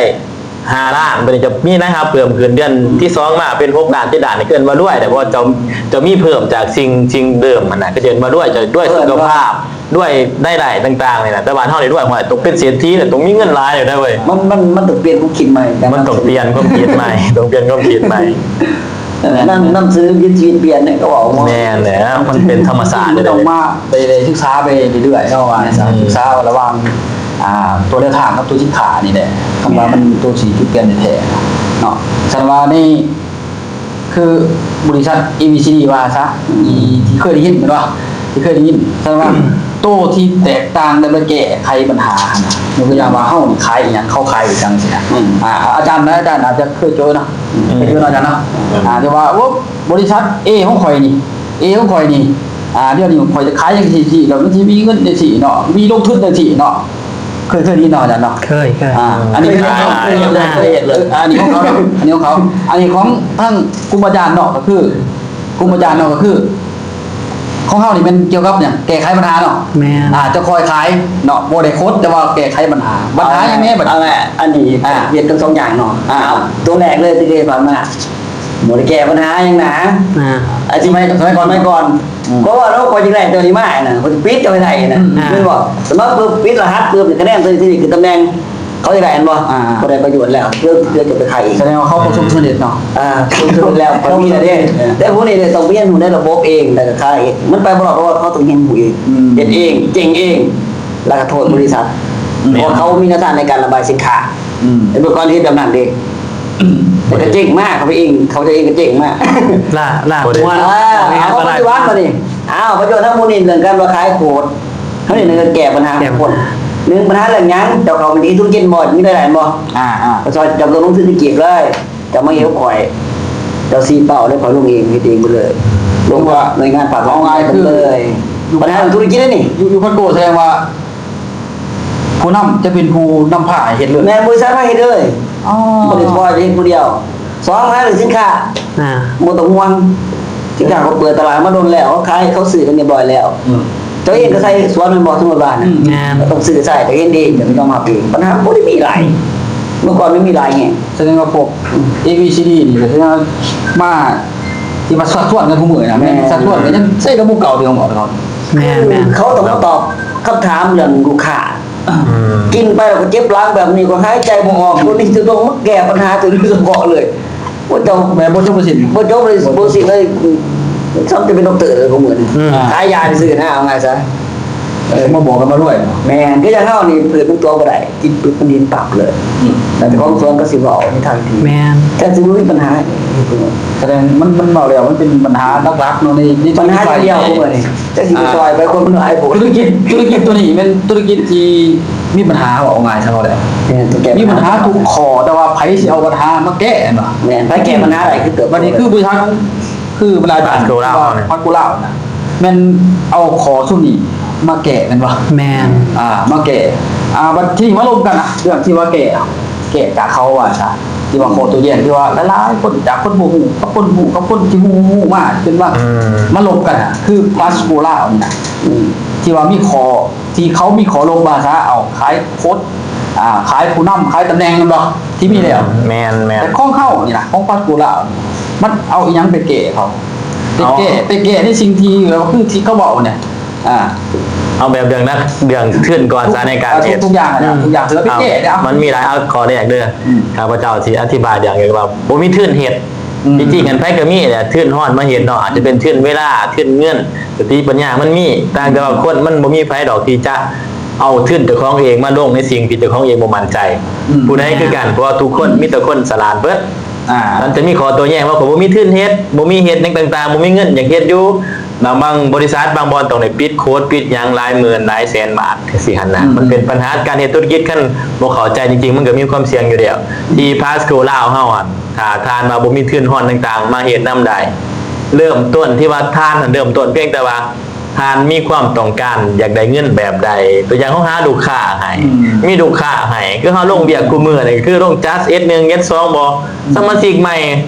ຫ້າລ້ານ ບັດນີ້ຈະມີລາຍຮັບເພີ່ມຂຶ້ນເດືອນທີສອງມາເປັນຫົກລ້ານ ເຈັດລ້ານ ນີ້ເອີ້ນວ່າລວຍແລ້ວ ເພາະວ່າເຈົ້າ ເຈົ້າມີເພີ່ມຈາກສິ່ງ ສິ່ງເດີມຫັ້ນນະ ກໍເອີ້ນວ່າລວຍ ເຈົ້າລວຍສຸຂະພາບ ລວຍລາຍໄດ້ຕ່າງໆນີ້ນະ ແຕ່ບ້ານເຮົານີ້ລວຍ ຫ້ວຍ ຕ້ອງເປັນເສດຖີແລ້ວ ຕ້ອງມີເງິນຫຼາຍແລ້ວເດ້ເວີຍ ມັນ ມັນ ມັນຕ້ອງປ່ຽນຄວາມຄິດໃໝ່ ມັນຕ້ອງປ່ຽນຄວາມຄິດໃໝ່ ຕ້ອງປ່ຽນຄວາມຄິດໃໝ່ ເອີ ນຳ ນຳເສດຖະກິດຊີວິດປ່ຽນນີ້ກໍເວົ້າ ແມ່ນແຫຼະ ມັນເປັນທຳມະຊາດ ມັນຕ້ອງມາໄດ້ ໄດ້ສຶກສາໄປເລື້ອຍໆເນາະ ວ່າ ອືມ ສຶກສາລະຫວ່າງ ອ່າ ຕົວແນວທາງກັບຕົວສິນຄ້ານີ້ແຫຼະ ຄັນວ່າມັນຕົວຊິຈຸດປ່ຽນແທ້ໆເນາະ ຊັ້ນວ່ານີ້ ຄືບໍລິສັດ ເອ ບີ ຊີ ດີ ວ່າຊະ ທີ່ ທີ່ເຄີຍໄດ້ຍິນແມ່ນບໍ່ ທີ່ເຄີຍໄດ້ຍິນ ແຕ່ວ່າ ໂຕທີ່ແຕກຕ່າງ ແລ້ວໄປແກ້ໄຂບັນຫາຫັ້ນນະ ຍົກຕົວຢ່າງວ່າເຮົານີ້ຂາຍອີ່ຫຍັງ ເຂົາຂາຍອີ່ຫຍັງຊີ້ນະ ອືມ ອ່າ ອາຈານ ອາຈານອາດຈະເຄີຍເຈີນະ ອືມ ເຄີຍເຈີນະອາຈານເນາະ ອ່າ ແຕ່ວ່າ ໂອ້ ບໍລິສັດ A ຂອງຂ້ອຍນີ້ A ຂອງຂ້ອຍນີ້ ອ່າ ດຽວນີ້ຂ້ອຍຈະຂາຍຈັ່ງຊີ້ໆ ແລ້ວມັນຊິມີເງິນຈັ່ງຊີ້ເນາະ ມີລົງທຶນຈັ່ງຊີ້ເນາະ ເຄີຍ ເຄີຍໄດ້ຍິນເນາະອາຈານເນາະ ເຄີຍ ເຄີຍ ອ່າ ອັນນີ້ເຄີຍ ເຄີຍເຮັດເລີຍ ເຄີຍເຮັດເລີຍ ເອີ ອັນນີ້ຂອງເຂົາເນາະ ອັນນີ້ຂອງເຂົາ ອັນນີ້ຂອງທາງກຸ່ມອາຈານເນາະ ກໍຄື ກຸ່ມອາຈານເນາະ ກໍຄື ຂອງເຮົານີ້ແມ່ນກ່ຽວກັບຫຍັງ ແກ້ໄຂບັນຫາເນາະ ແມ່ນ ອ່າ ຈະຄ່ອຍຂາຍເນາະ ບໍ່ໄດ້ຂົດ ແຕ່ວ່າແກ້ໄຂບັນຫາ ບັນຫາຫຍັງແດ່ບັດນີ້ ອັນນີ້ ອ່າ ເຮັດທັງສອງຢ່າງເນາະ ອ່າ ຕົວແລກເລີຍທີ່ເຄີຍຜ່ານມາ ບໍ່ໄດ້ແກ້ບັນຫາຫຍັງນະ ອ່າ ອາ ສະໄໝ ສະໄໝກ່ອນ ສະໄໝກ່ອນ ອືມ ເພາະວ່າເຮົາ ຂ້ອຍຢາກໄດ້ຕົວນີ້ມານະ ຂ້ອຍຊິປິດເຈົ້າໃຫ້ໄດ້ນະ ອືມ ແມ່ນບໍ່? ສະມະປຶບ ປິດລະຫັດປຶບ ຄະແນນຕົວນີ້ ຕົວນີ້ຄືຕຳແໜ່ງ ເຂົາຢາກໄດ້ແມ່ນບໍ່? ອ່າ ບໍ່ໄດ້ປະໂຫຍດແລ້ວ ເພື່ອ ເພື່ອຈະໄປຂາຍອີກ ສະແດງວ່າເຂົາປະສົບສຳເລັດເນາະ ອ່າ ປະສົບສຳເລັດແລ້ວ ເຂົາມີແລ້ວເດ້ ແຕ່ຜູ້ນີ້ເດ້ ຕ້ອງໄປຮຽນຮູ້ໃນລະບົບເອງ ແລ້ວກໍຂາຍເອງ ມັນໄປບໍ່ລອດ ເພາະວ່າເຂົາຕ້ອງຮຽນຮູ້ເອງ ອືມ ເຮັດເອງ ເຈັງເອງ ແລ້ວກໍໂທດບໍລິສັດ ອືມ ເພາະວ່າເຂົາມີແນວທາງໃນການລະບາຍສິນຄ້າ ອືມ ແຕ່ເມື່ອກ່ອນເຮັດແບບນັ້ນເດ້ ອືມ ແຕ່ກໍເຈັງມາກ ເຂົາເອງ ເຂົາເອງກໍເຈັງມາກ ລະ ລະ ບໍ່ໄດ້ ອ່າ ເອົາ ເອົາ ປັດຈຸບັນບັດນີ້ ອ້າວ ປະໂຫຍດທາງຜູ້ນີ້ເລື່ອງການວ່າຂາຍໂຄດ ເຮົານີ້ແມ່ນແກ້ບັນຫາ ແກ້ບັນຫາ ຄົນ ໜຶ່ງ ບັນຫາເລື່ອງຫຍັງ? ເຈົ້າເຂົ້າມາເຮັດທຸລະກິດບໍ່? ມີລາຍໄດ້ບໍ່? ອ່າໆ ຂ້ອຍຊ່ອຍເຈົ້າລົງທຶນກິບເລີຍ ເຈົ້າມາເຮັດກັບຂ້ອຍ ເຈົ້າຊີ້ເປົ້າແລ້ວຂ້ອຍລົງເອງ ເຮັດເອງເບິດເລີຍ ລົງກັບໜ່ວຍງານພາກລັດ ເອົາງ່າຍຄື ເລີຍ ບັນຫາເລື່ອງທຸລະກິດນີ້ ຢູ່ ຢູ່ພັດໂກ ສະແດງວ່າ ຜູ້ນຳຈະເປັນຜູ້ນຳພາໃຫ້ເຮັດເລີຍ ແມ່ນ ບໍລິສັດພາເຮັດເລີຍ ອໍ ບໍ່ໄດ້ປ່ອຍໄປເຮັດຜູ້ດຽວ ສອງ ຫາເລື່ອງສິນຄ້າ ອ່າ ບໍ່ຕ້ອງຫ່ວງ ສິນຄ້າເຂົາເປີດຕະຫຼາດມາດົນແລ້ວ ເຂົາຂາຍ ເຂົາຊື້ກັນຮຽບຮ້ອຍແລ້ວ ອືມ ເຈົ້າເອງກໍໃສ່ສວນແມ່ນບໍ່? ສົມມຸດວ່ານະ ອືມ ແມ່ນ ເຂົາຕ້ອງຊື້ໃສ່ ເຈົ້າເຫັນເອງ ເຈົ້າກໍຕ້ອງຮັບເອງ ບັນຫາມັນບໍ່ໄດ້ມີຫຼາຍ ເມື່ອກ່ອນມັນມີຫຼາຍແຮງ ສະແດງວ່າພວກ ເອ ບີ ຊີ ດີ ນີ້ກໍຄືວ່າມາທີ່ວ່າຊັກຊວນກັນທຸກມື້ນະ ແມ່ນ ແມ່ນ ຊັກຊວນກັນຍັງໃຊ້ລະບົບເກົ່າທີ່ເຮົາເວົ້າ ແມ່ນໆ ເຂົາຕ້ອງມາຕອບຄຳຖາມເລື່ອງລູກຄ້າ ອືມ ກິນໄປແລ້ວກໍເຈັບຫຼັງແບບນີ້ ກໍຫາຍໃຈບໍ່ອອກ ໂຕນີ້ຈະຕ້ອງມາແກ້ບັນຫາໂຕນີ້ສະເພາະເລີຍ ໂອ້ ເຈົ້າ ແມ່ນບໍ່ຈົບບໍ່ສິ້ນ ບໍ່ຈົບບໍ່ສິ້ນເລີຍ ສ່ຳຈະເປັນດັອກເຕີເລີຍ ຂອງມື້ນີ້ ອືມ ຂາຍຢາຊື່ໆນະ ເອົາງ່າຍຊະ ເອີ ມາບອກກັນມາລວຍ ແມ່ນ ຄືຢ່າງເຮົານີ້ ເປີດເປັນຕົວບໍ່ໄດ້ ກິນປຶບມັນເຫັນປັບເລີຍ ອືມ ແຕ່ເຈົ້າຂອງສວນກໍຊິເວົ້າໃນທາງທີ່ ແມ່ນ ແຕ່ຊິບໍ່ມີບັນຫາ ສະແດງມັນ ມັນເວົ້າແລ້ວ ມັນເປັນບັນຫາຫຼັກໆເນາະ ໃນ ໃນ ບັນຫາດຽວ ທຸລະກິດ ຂອງມື້ນີ້ ຈັກຊິໄປຊ່ອຍໄປ ຄົນມັນຫຼາຍໂພດ ທຸລະກິດ ທຸລະກິດຕົວນີ້ແມ່ນທຸລະກິດທີ່ມີບັນຫາ ເວົ້າງ່າຍຊະເວົ້າແລ້ວ ແມ່ນ ຕ້ອງແກ້ ມີບັນຫາທຸກຂໍ້ ແຕ່ວ່າໃຜຊິເອົາບັນຫາມາແກ້ແມ່ນບໍ່? ແມ່ນ ໃຜແກ້ບັນຫາໄດ້ຄືເຕີບໂຕ ບັດນີ້ຄືບໍລິສັດ ຄືບັນດາອາຈານ ພາສໂກລາວ ພາສໂກລາວນະ ແມ່ນເອົາຂໍ້ຊຸມນີ້ມາແກ້ແມ່ນບໍ່? ແມ່ນ ອ່າ ມາແກ້ ອ່າ ບັດທີນີ້ມາລົມກັນນະ ເລື່ອງທີ່ວ່າແກ້ ແກ້ຈາກເຂົາວ່າຊະ ທີ່ວ່າຂໍ້ໂຕ້ແຍ້ງທີ່ວ່າຫຼາຍໆຄົນ ຈາກຄົນບໍ່ຮູ້ກັບຄົນຮູ້ ກັບຄົນທີ່ຮູ້ ຮູ້ມາ ຈົນວ່າ ອືມ ມາລົມກັນນະ ຄືພາສໂກລາວນີ້ນະ ອືມ ທີ່ວ່າມີຂໍ້ ທີ່ເຂົາມີຂໍ້ລົບວ່າຊະ ເອົາ ຂາຍໂຄດ ອ່າ ຂາຍຜູ້ນຳ ຂາຍຕຳແໜ່ງແມ່ນບໍ່? ທີ່ມີແລ້ວ ອືມ ແມ່ນໆ ແຕ່ຂອງເຮົານີ້ນະ ຂອງພາສໂກລາວ ມັນເອົາອີ່ຫຍັງໄປແກ້ເຂົາ? ໄປແກ້ ເອົາ ໄປແກ້ໃນສິ່ງທີ່ ຄືທີ່ເຂົາເວົ້ານີ້ ອ່າ ເອົາແບບເລື່ອງໜັກ ເລື່ອງທຶນກ່ອນຊະ ໃນການເຮັດ ທຸກຢ່າງນະ ອືມ ທຸກຢ່າງ ຖືວ່າໄປແກ້ເດ້ ມັນມີຫຼາຍ ເອົາຂໍ້ແລກເດີ ອືມ ຂ້າພະເຈົ້າຊິອະທິບາຍເລື່ອງວ່າ ບໍ່ມີທຶນເຮັດ ອືມ ທີ່ຈິງຫັ້ນໃຜກໍມີແຫຼະ ທຶນຮ້ອນມາເຮັດເນາະ ອາດຈະເປັນທຶນເວລາ ທຶນເງິນ ສະຕິປັນຍາມັນມີ ຕ່າງແຕ່ວ່າ ອືມ ຄົນມັນບໍ່ມີໃຜດອກທີ່ຈະເອົາທຶນເຈົ້າຂອງເອງມາລົງໃນສິ່ງທີ່ເຈົ້າຂອງເອງບໍ່ໝັ້ນໃຈ. ອືມ ຜູ້ໃດຄືກັນ ເພາະວ່າທຸກຄົນ ອືມ ມີແຕ່ຄົນສະຫຼາດເບິດ. ອ່າ ມັນຈະມີຂໍ້ໂຕ້ແຍ້ງວ່າ ຂ້ອຍບໍ່ມີທຶນເຮັດ ບໍ່ມີເຮັດຫຍັງຕ່າງໆ ບໍ່ມີເງິນ ຢາກເຮັດຢູ່ ລະບາງບໍລິສັດ ບາງບ່ອນຕ້ອງໄດ້ປິດໂຄດ ປິດຫຍັງຫຼາຍໝື່ນຫຼາຍແສນບາດ ຈັ່ງຊີ້ຫັ້ນນະ. ອືມ ມັນເປັນ ອືມ ບັນຫາການເຮັດທຸລະກິດ ຄັນບໍ່ເຂົ້າໃຈຈິງໆ ມັນກໍມີຄວາມສ່ຽງຢູ່ແລ້ວ. ທີ່ Pasco ລາວເຮົາຫັ້ນ ຖ້າທ່ານວ່າບໍ່ມີທຶນຮ້ອນຕ່າງໆ ມາເຮັດນຳໄດ້ ເລີ່ມຕົ້ນທີ່ວ່າທ່ານຫັ້ນເລີ່ມຕົ້ນພຽງແຕ່ວ່າ ທ່ານມີຄວາມຕ້ອງການຢາກໄດ້ເງິນແບບໃດ ຕົວຢ່າງເຮົາຫາລູກຄ້າໃຫ້ ອືມ ມີລູກຄ້າໃຫ້ ຄືເຮົາລົງວຽກ ອືມ ຄູ່ມື້ນີ້ ຄືລົງຈັດ ເອັດໜຶ່ງ ເອັດສອງ ບໍ່ ອືມ ສະມາຊິກໃໝ່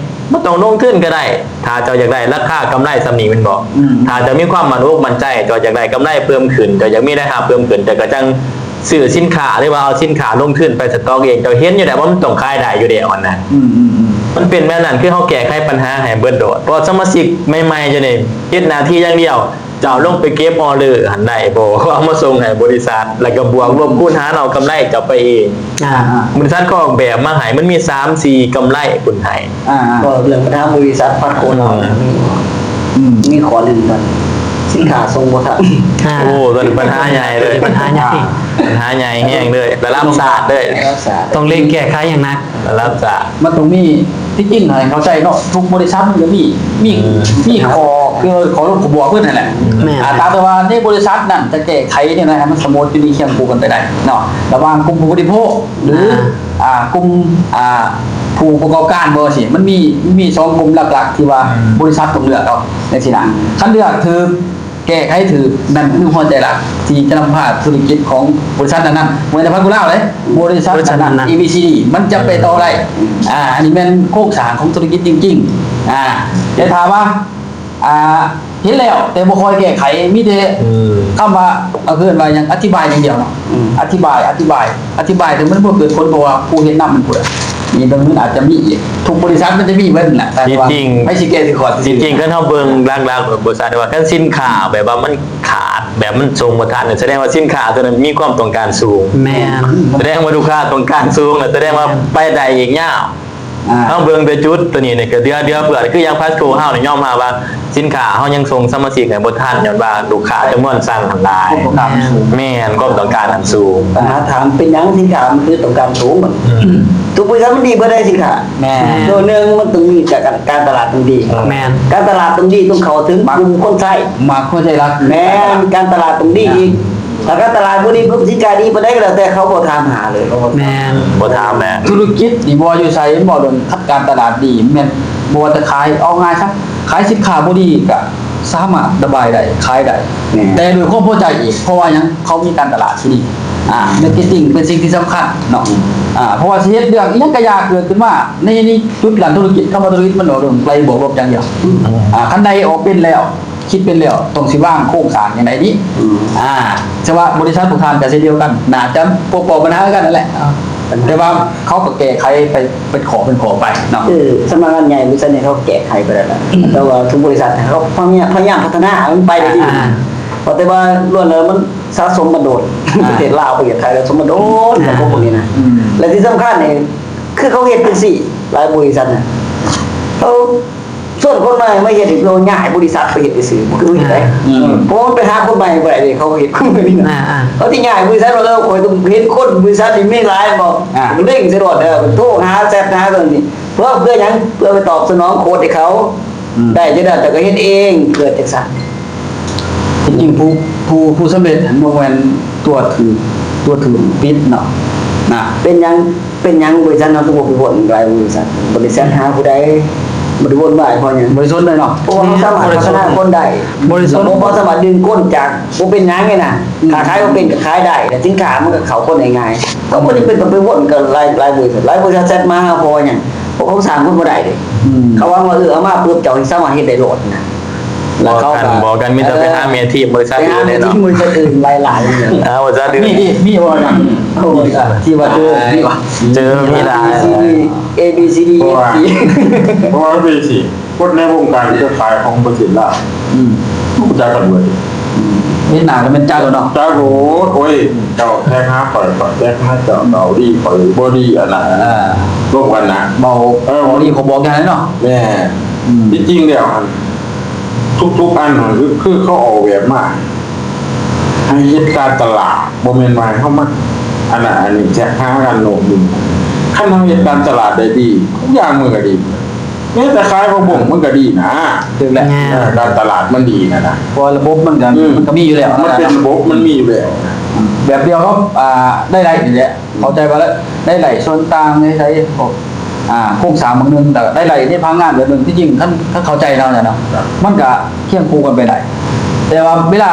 ບໍ່ຕ້ອງລົງທຶນກໍໄດ້ ຖ້າເຈົ້າຢາກໄດ້ລາຄາກຳໄລສ່ຳນີ້ແມ່ນບໍ່? ອືມ ຖ້າເຈົ້າມີຄວາມໝັ້ນອົກໝັ້ນໃຈ ເຈົ້າຢາກໄດ້ກຳໄລເພີ່ມຂຶ້ນ ເຈົ້າຢາກມີລາຍຮັບເພີ່ມຂຶ້ນ ເຈົ້າກໍຈັ່ງຊື້ສິນຄ້າ ຫຼືວ່າເອົາສິນຄ້າລົງທຶນໄປສະຕັອກເອງ ເຈົ້າເຫັນຢູ່ແລ້ວວ່າມັນຕ້ອງຂາຍໄດ້ຢູ່ແລ້ວຫັ້ນນະ. ອືມໆໆ ມັນເປັນແບບນັ້ນ ຄືເຮົາແກ້ໄຂບັນຫາໃຫ້ເບິດໂລດ ເພາະສະມາຊິກໃໝ່ໆຢູ່ນີ້ ເຮັດໜ້າທີ່ຢ່າງດຽວ ເຈົ້າລົງໄປເກັບອໍເດີຫັ້ນໄດ້ບໍ່? ເອົາມາສົ່ງໃຫ້ບໍລິສັດ ແລ້ວກໍບວກລົບຄູນຫານເອົາກຳໄລເຈົ້າໄປເອງ. ອ່າ ບໍລິສັດກໍອອກແບບມາໃຫ້ ມັນມີສາມສີ່ກຳໄລພຸ້ນໃຫ້. ອ່າ ກໍເລື່ອງບັນຫາບໍລິສັດ Pasco ເຮົາ ອືມ ມີ ອືມ ມີຂໍ້ໜຶ່ງກໍ ສິນຄ້າສົ່ງບໍ່ທັນ. ອ່າ ໂອ້ ຕົວນີ້ບັນຫາໃຫຍ່ເລີຍ ບັນຫາໃຫຍ່ ບັນຫາໃຫຍ່ແຮງເລີຍ ລະດັບຊາດເລີຍ ລະດັບຊາດ ຕ້ອງເລັ່ງແກ້ໄຂຢ່າງໜັກ. ລະດັບຊາດ ມັນຕ້ອງມີ ທີ່ຈິງໃຫ້ເຂົ້າໃຈເນາະ ທຸກບໍລິສັດມັນກໍມີ ມີ ອືມ ມີຂໍ້ ຄືຂໍ້ລົງ ຂໍ້ບວກເພິ່ນນັ້ນແຫຼະ. ແມ່ນ ອ່າ ຕາມແຕ່ວ່າໃນບໍລິສັດນັ້ນຈະແກ້ໄຂແນວໃດໃຫ້ມັນສະໝູດຢູ່ດີຄຽງຄູ່ກັນໄປໄດ້ເນາະ ລະຫວ່າງກຸ່ມຜູ້ບໍລິໂພກ ຫຼື ອ່າ ອ່າ ກຸ່ມ ອ່າ ຜູ້ປະກອບການບໍ່ຊີ້ ມັນມີ ມີສອງກຸ່ມຫຼັກໆ ທີ່ວ່າ ອືມ ບໍລິສັດຕ້ອງເລືອກເອົາ ຈັ່ງຊີ້ນະ. ຄັນເລືອກຖືກ ແກ້ໄຂຖືກ ນັ້ນຄືຫົວໃຈຫຼັກທີ່ຈະນຳພາທຸລະກິດຂອງບໍລິສັດນັ້ນໆ ບໍ່ແມ່ນແຕ່ Pasco ລາວເດ້ ບໍລິສັດນັ້ນໆ ເອ ບີ ຊີ ດີ ມັນຈະໄປຕໍ່ໄດ້. ອ່າ ອັນນີ້ແມ່ນໂຄງສ້າງຂອງທຸລະກິດຈິງໆ. ອ່າ ແຕ່ຖ້າວ່າ ອ່າ ເຫັນແລ້ວແຕ່ບໍ່ຄ່ອຍແກ້ໄຂ ມີແຕ່ ອືມ ຄຳວ່າ ເອີ້ນວ່າຫຍັງ ອະທິບາຍຢ່າງດຽວເນາະ. ອືມ ອະທິບາຍ ອະທິບາຍ ອະທິບາຍ ແຕ່ມັນບໍ່ເກີດຜົນ ເພາະວ່າຜູ້ເຮັດນຳມັນພຸ້ນ. ນີ້ເບິ່ງ ມັນອາດຈະມີອີກ ທຸກບໍລິສັດມັນຈະມີເບິດແຫຼະ ແຕ່ວ່າ ທີ່ຈິງ ໃຜຊິແກ້ຊິຂອດຊື່ໆ. ທີ່ຈິງ ຄັນເຮົາເບິ່ງຫຼັກໆ ບໍລິສັດວ່າ ຄັນສິນຄ້າແບບວ່າມັນຂາດ ແບບມັນສົ່ງບໍ່ທັນ ສະແດງວ່າສິນຄ້າຕົວນັ້ນມີຄວາມຕ້ອງການສູງ. ແມ່ນ ສະແດງວ່າລູກຄ້າຕ້ອງການສູງ ສະແດງວ່າ ແມ່ນ ໄປໄດ້ອີກຍາວ. ອ່າ ເຮົາເບິ່ງແຕ່ຈຸດຕົວນີ້ນີ້ກໍເດືອ ເດືອເພື່ອ ຄືຢ່າງ Pasco ເຮົານີ້ຍອມຮັບວ່າ ສິນຄ້າເຮົາຍັງສົ່ງສະມາຊິກໃຫ້ບໍ່ທັນ ຍ້ອນວ່າລູກຄ້າຈຳນວນສັ່ງຫັ້ນຫຼາຍ. ຄວາມຕ້ອງການມັນສູງ. ແມ່ນ ຄວາມຕ້ອງການມັນສູງ. ບັນຫາຖາມເປັນຫຍັງສິນຄ້າມັນຄືຕ້ອງການສູງ? ອືມ ທຸກບໍລິສັດມັນດີເບິດໃດສິນຄ້າ. ແມ່ນ ໂຕໜຶ່ງມັນຕ້ອງມີການ ການຕະຫຼາດຕ້ອງດີ. ແມ່ນ ການຕະຫຼາດຕ້ອງດີ ຕ້ອງເຂົ້າເຖິງກຸ່ມຄົນໃຊ້. ມັກຫົວໃຈຫຼັກ. ແມ່ນ ການຕະຫຼາດຕ້ອງດີອີກ. ຖ້າການຕະຫຼາດບໍ່ດີປຸບ ສິນຄ້າດີປານໃດກໍແລ້ວແຕ່ ເຂົາບໍ່ຖາມຫາເລີຍ. ເຂົາບໍ່ຖາມ ແມ່ນ ບໍ່ຖາມແຫຼະ. ທຸລະກິດນີ້ບໍ່ວ່າຢູ່ໃສ ເຫັນບໍ່ ເລື່ອງຄັດການຕະຫຼາດດີ ແມ່ນບໍ່ວ່າຈະຂາຍ ເອົາງ່າຍຊະ ຂາຍສິນຄ້າບໍ່ດີກໍສາມາດລະບາຍໄດ້ ຂາຍໄດ້. ແມ່ນ ແຕ່ດ້ວຍຄວາມພໍໃຈອີກ ເພາະວ່າຫຍັງ ເຂົາມີການຕະຫຼາດທີ່ດີ. ອ່າ marketing ເປັນສິ່ງທີ່ສຳຄັນເນາະ. ອ່າ ເພາະວ່າຊິເຮັດເລື່ອງອີ່ຫຍັງກໍຢ່າເກີດຂຶ້ນມາ ໃນ ໃນຈຸດດ້ານທຸລະກິດ ຄຳວ່າທຸລະກິດມັນເວົ້າເລື່ອງໄກບວກລົບຢ່າງດຽວ. ອ່າ ຄັນໃດອອກເປັນແລ້ວ ຄິດເປັນແລ້ວ ຕ້ອງຊິວາງໂຄງສ້າງຈັ່ງໃດດີ? ອືມ ອ່າ ສະວ່າບໍລິສັດພວກທ່ານກໍເຊັ່ນດຽວກັນ ໜ້າຈະພົບພໍ້ບັນຫາຄືກັນນັ້ນແຫຼະ ອ່າ ແຕ່ວ່າເຂົາກໍແກ້ໄຂໄປເປັນຂໍ້ເປັນຂໍ້ໄປເນາະ. ເອີ ສຳນັກງານໃຫຍ່ບໍລິສັດນີ້ເຂົາແກ້ໄຂໄປແລ້ວແຫຼະ ອືມ ແຕ່ວ່າທຸກບໍລິສັດເຂົາພະຍາຍາມ ພະຍາຍາມພັດທະນາໃຫ້ມັນໄປໄດ້ດີ. ອ່າ ເພາະແຕ່ວ່າລ້ວນແລ້ວມັນສະສົມມາໂດນ ອ່າ ປະເທດລາວ ປະເທດໄທລາວສະສົມມາໂດນ ອ່າ ກັບພວກພວກນີ້ນະ. ອືມ ແລະທີ່ສຳຄັນນີ້ ຄືເຂົາເຮັດຈັ່ງຊີ້ ຫຼາຍບໍລິສັດນະ ເຂົາ ຊວນຄົນໃໝ່ມາເຮັດນີ້ ເພື່ອຍ້າຍບໍລິສັດໄປເຮັດຊື່ໆ ບໍ່ຄືເຮັດໄດ້. ອ່າ ອືມ ເພາະວ່າມັນໄປຫາຄົນໃໝ່ບໍ່ໄດ້ເດ້ ເຂົາເຮັດຄົນໃໝ່ນີ້ນະ. ອ່າໆ ເຂົາຊິຍ້າຍບໍລິສັດວ່າ ເອີ ຂ້ອຍຕ້ອງເຫັນຄົນບໍລິສັດນີ້ມີຫຼາຍບໍ່? ອ່າ ເລັ່ງໃສ່ໂລດເດີ ໂທຫາແຊັດຫາຕົວນີ້ ເພື່ອ ເພື່ອຫຍັງ? ເພື່ອໄປຕອບສະໜອງໂຄດໃຫ້ເຂົາ. ອືມ ໄດ້ຈັ່ງໃດເຈົ້າກໍເຮັດເອງ ເກີດຈັ່ງຊັ້ນ. ທີ່ຈິງຜູ້ ຜູ້ ຜູ້ສຳເລັດຫັ້ນບໍ່ແມ່ນຕົວຖືກ ຕົວຖືກປິດເນາະ ນະ. ເປັນຫຍັງ ເປັນຫຍັງບໍລິສັດເຮົາຄືບໍ່ໄປວົນຫຼາຍບໍລິສັດ? ບໍ່ໄດ້ແຊດຫາຜູ້ໃດ ບໍ່ໄດ້ວົນວາຍເພາະຫຍັງ? ບໍ່ໄດ້ສົນເລີຍເນາະ. ເພາະວ່າເຮົາສາມາດພັດທະນາຄົນໄດ້ ບໍ່ໄດ້ສົນ ເພາະສາມາດດຶງຄົນຈາກບໍ່ເປັນຫຍັງນີ້ນະ. ອືມ ຄ້າຂາຍບໍ່ເປັນກໍຂາຍໄດ້ ແລະສິນຄ້າມັນກໍເຂົ້າຄົນໄດ້ງ່າຍ. ເຮົາບໍ່ຈຳເປັນຕ້ອງໄປວົນກັບຫຼາຍ ຫຼາຍບໍລິສັດ. ຫຼາຍບໍລິສັດແຊດມາຫາເພາະຫຍັງ? ເພາະເຂົາສ້າງຄົນບໍ່ໄດ້ເດ້. ອືມ ເຂົາຫວັງວ່າ ເອີ ເອົາມາປຶບ ເຈົ້າຊິສາມາດເຮັດໄດ້ໂລດນະ. ແລ້ວເຂົາກໍບອກກັນ ມີແຕ່ໄປຫາແມ່ທີມບໍລິສັດອື່ນເດ້ເນາະ ແມ່ທີມບໍລິສັດອື່ນຫຼາຍໆ. ອ່າ ບໍລິສັດອື່ນ ມີ ມີບໍ່ນະ? ໂອ້ຍ ທີ່ວ່າເຈີ ອ່າ ມີບໍ່? ເຈີມີຫຼາຍ ເອ ບີ ຊີ ດີ ເອ ບີ ຊີ ດີ ເອ ບີ ຊີ ເພາະວ່າ ເພາະວ່າມັນເປັນຈັ່ງຊີ້ ຄົນໃນວົງການເຄືອຂ່າຍຂອງປະເທດລາວ ອືມ ຮູ້ຈັກກັນເບິດ. ອືມ ເຮັດໜ້າກໍແມ່ນຈັກແລ້ວເນາະ. ຈັກໂລດ ໂອ້ຍ ເຈົ້າແທັກຫາຂ້ອຍ ຂ້ອຍແທັກຫາເຈົ້າ ເຈົ້າດີ ຂ້ອຍບໍ່ດີ ອັນນັ້ນ ອ່າ ລົມກັນນະ ເວົ້າ ເອີ ເວົ້າດີ ເຂົາບອກຢ່າງນັ້ນເນາະ. ແມ່ນ ອືມ ທີ່ຈິງແລ້ວຫັ້ນ ທຸກໆອັນຫັ້ນ ຄື ຄືເຂົາອອກແບບມາໃຫ້ເຮັດການຕະຫຼາດ ບໍ່ແມ່ນວ່າໃຫ້ເຮົາມາ ອັນນັ້ນອັນນີ້ ແທກຫາກັນໂນ່ນນີ້. ຄັນເຮົາເຮັດການຕະຫຼາດໄດ້ດີ ທຸກຢ່າງມັນກໍດີ. ແມ້ແຕ່ຂາຍຜັກບົ້ງມັນກໍດີນະ ຖືກແລ້ວ ແມ່ນ ເອີ ການຕະຫຼາດມັນດີນະນະ ເພາະວ່າລະບົບມັນກໍ ອືມ ມັນກໍມີຢູ່ແລ້ວ ມັນເປັນລະບົບ ມັນມີຢູ່ແລ້ວ ອືມ ແບບດຽວກັບ ອ່າ ລາຍໄດ້ນີ້ແຫຼະ ເຂົ້າໃຈວ່າລາຍໄດ້ສ່ວນຕ່າງໃນໃສ ພວກ ອ່າ ໂຄງສ້າງບາງໜຶ່ງ ແລ້ວລາຍໄດ້ໃນພະນັກງານແບບໜຶ່ງ ທີ່ຈິງຄັນ ຄັນເຂົ້າໃຈເນາະ ອາຈານເນາະ ມັນກໍຄຽງຄູ່ກັນໄປໄດ້ ແຕ່ວ່າເວລາ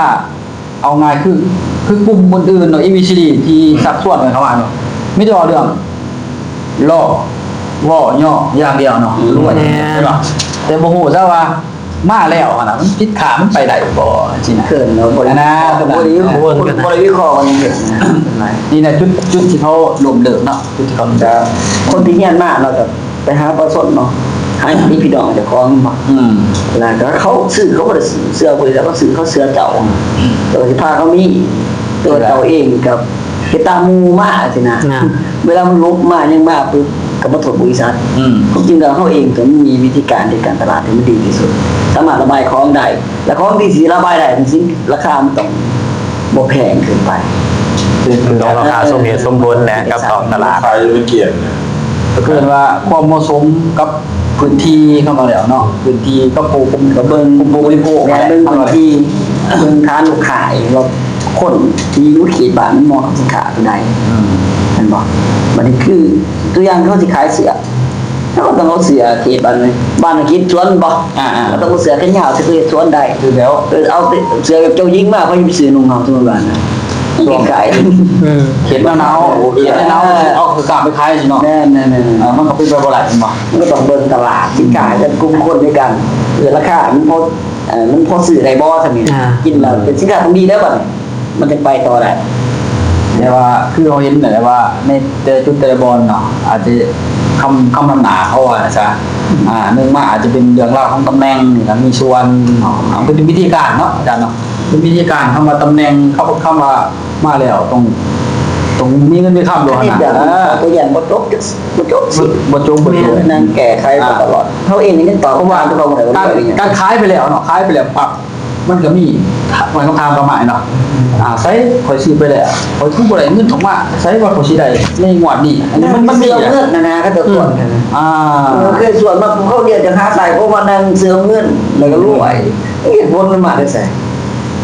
ເອົາງ່າຍຄື ຄືກຸ່ມອື່ນໆເນາະ ເອ ບີ ຊີ ດີ ທີ່ ອືມ ຊັກຊວນກັນເຂົ້າມາເນາະ ມີແຕ່ເວົ້າເລື່ອງຫຼໍ່ ເວົ້າຍໍ້ຢ່າງດຽວເນາະ ອືມ ລວຍ ແມ່ນ ແມ່ນບໍ່? ແຕ່ບໍ່ຮູ້ຊະວ່າມາແລ້ວຫັ້ນນະ ມັນຕິດຄ້າງ ມັນໄປໄດ້ບໍ່ ຈັ່ງຊີ້ນະ ເຂີນເນາະ ບໍ່ໄດ້ ອັນນັ້ນ ບໍ່ໄດ້ ບໍ່ໄດ້ວິເຄາະກັນເລີຍນະ ນີ້ນະ ຈຸດ ຈຸດທີ່ເຂົາລົ້ມເລີກເນາະ ຄືທີ່ເຂົາ ແຕ່ຄົນທີ່ຮຽນມາເນາະ ກໍໄປຫາປະຊາຊົນເນາະ ຫາຍາດພີ່ນ້ອງເຈົ້າຂອງເນາະ ອືມ ແລ້ວກໍເຂົາຊື້ ເຂົາບໍ່ໄດ້ເຊື່ອຜູ້ໃດ ເຂົາຊື້ ເຂົາເຊື່ອເຈົ້າ ອືມ ເຈົ້າກໍຊິພາເຂົາມີ ແຕ່ວ່າເຈົ້າເອງກໍເຮັດຕາມໝູ່ມາຊີ້ນະ ເວລາມັນຫຼົບມາຫຍັງມາປຶບ ກໍມາໂທດບໍລິສັດ ອືມ ຄວາມຈິງແລ້ວເຮົາເອງກໍມີວິທີການເຮັດການຕະຫຼາດທີ່ມັນດີທີ່ສຸດ ສາມາດລະບາຍຂອງໄດ້ ແລະ ຂອງທີ່ຊິລະບາຍໄດ້ ມັນຊິ ລາຄາມັນຕ້ອງ ບໍ່ແພງເກີນໄປ ຕ້ອງລາຄາສົມເຫດສົມຜົນແຫຼະກັບທ້ອງຕະຫຼາດ ຂາຍຢູ່ໃນກຽນ ກໍຄືວ່າຄວາມເໝາະສົມກັບພື້ນທີ່ ເຂົ້າມາແລ້ວເນາະ ພື້ນທີ່ກັບຜູ້ ກັບເບິ່ງຜູ້ບໍລິໂພກ ແມ່ນ ເບິ່ງພື້ນທີ່ ເບິ່ງຖານລູກຄ້າເອງວ່າຄົນທີ່ຢູ່ເຂດບ້ານມັນເໝາະກັບສິນຄ້າຕົວໃດ ອືມ ແມ່ນບໍ່? ບັດນີ້ຄືຕົວຢ່າງເຮົາຊິຂາຍເສື້ອ ເຮົາກໍຕ້ອງເອົາເສື້ອເຂດບ້ານ ບ້ານເຮົາເຮັດສວນບໍ່? ອ່າໆ ເຮົາຕ້ອງເອົາເສື້ອແຂນຍາວທີ່ເຂົາເຮັດສວນໄດ້ ຖືກແລ້ວ ເອີ ເອົາແຕ່ເສື້ອແບບເຈົ້າຍິງມາ ເຂົາຊິໄປຊື້ນຸ່ງເຮົາ ສົມມຸດວ່ານະ ມັນເປັນໄກ ເອີ ເຂດໜາວໆ ເຂດໜາວໆ ເອີ ເອົາເຄື່ອງໄປຂາຍຊິເນາະ ແມ່ນໆໆ ເອີ ມັນກໍເປັນໄປບໍ່ໄດ້ແມ່ນບໍ່? ມັນກໍຕ້ອງເບິ່ງຕະຫຼາດ ສິນຄ້າກັບກຸ່ມຄົນໃນການ ເອີ ລາຄາມັນພໍ ເອີ ມັນພໍຊື້ໄດ້ບໍ່ ຊັ້ນນີ້ ອ່າ ກິນແລ້ວເປັນສິນຄ້າຕ້ອງດີແລ້ວບັດນີ້ ມັນຈຶ່ງໄປຕໍ່ໄດ້ ແຕ່ວ່າຄືເຮົາເຫັນນັ້ນແຫຼະວ່າ ໃນແຕ່ລະຈຸດແຕ່ລະບ່ອນເນາະ ອາດຈະຄຳ ຄຳນຳໜ້າເຂົາວ່າຊະ ອືມ ອ່າ ໜຶ່ງມາອາດຈະເປັນເລື່ອງລາວຂອງຕຳແໜ່ງນີ້ກໍມີສ່ວນເນາະ ເປັນວິທີການເນາະອາຈານເນາະ ເປັນວິທີການ ຄຳວ່າຕຳແໜ່ງ ຄຳ ຄຳວ່າມາແລ້ວຕ້ອງ ຕ້ອງມີເງິນມີຄຳໂລດຫັ້ນນະ ເອີ ຕົວຢ່າງບໍ່ຈົບ ບໍ່ຈົບ ບໍ່ຈົບ ແມ່ນ ນັ່ງແກ້ໄຂໄປຕະຫຼອດ ອ່າ ເຮົາເອງຍັງຕອບ ເພາະວ່າ ຄຳຖາມ ການຂາຍໄປແລ້ວເນາະ ຂາຍໄປແລ້ວປັບ ມັນກໍມີ ໝາຍຄວາມຖາມກັບມາເນາະ ອ່າ ໃສຂ້ອຍຊື້ໄປແລ້ວ ຂ້ອຍຄືບໍ່ໄດ້ເງິນອອກມາ ໃສວ່າຂ້ອຍຊິໄດ້ໃນງວດນີ້ ອັນນີ້ມັນ ມັນມີເລື່ອງເງິນນະນະ ເຂົາເຈົ້າສວນກັນນະ ອ່າ ເອີ ຄືສ່ວນມາເຂົາຮຽນຈາກຫາຕາຍ ເພາະວ່ານັ່ງເຊື່ອເງິນ ແລ້ວກໍລວຍ ເຫດຜົນມັນມາແຕ່ໃສ?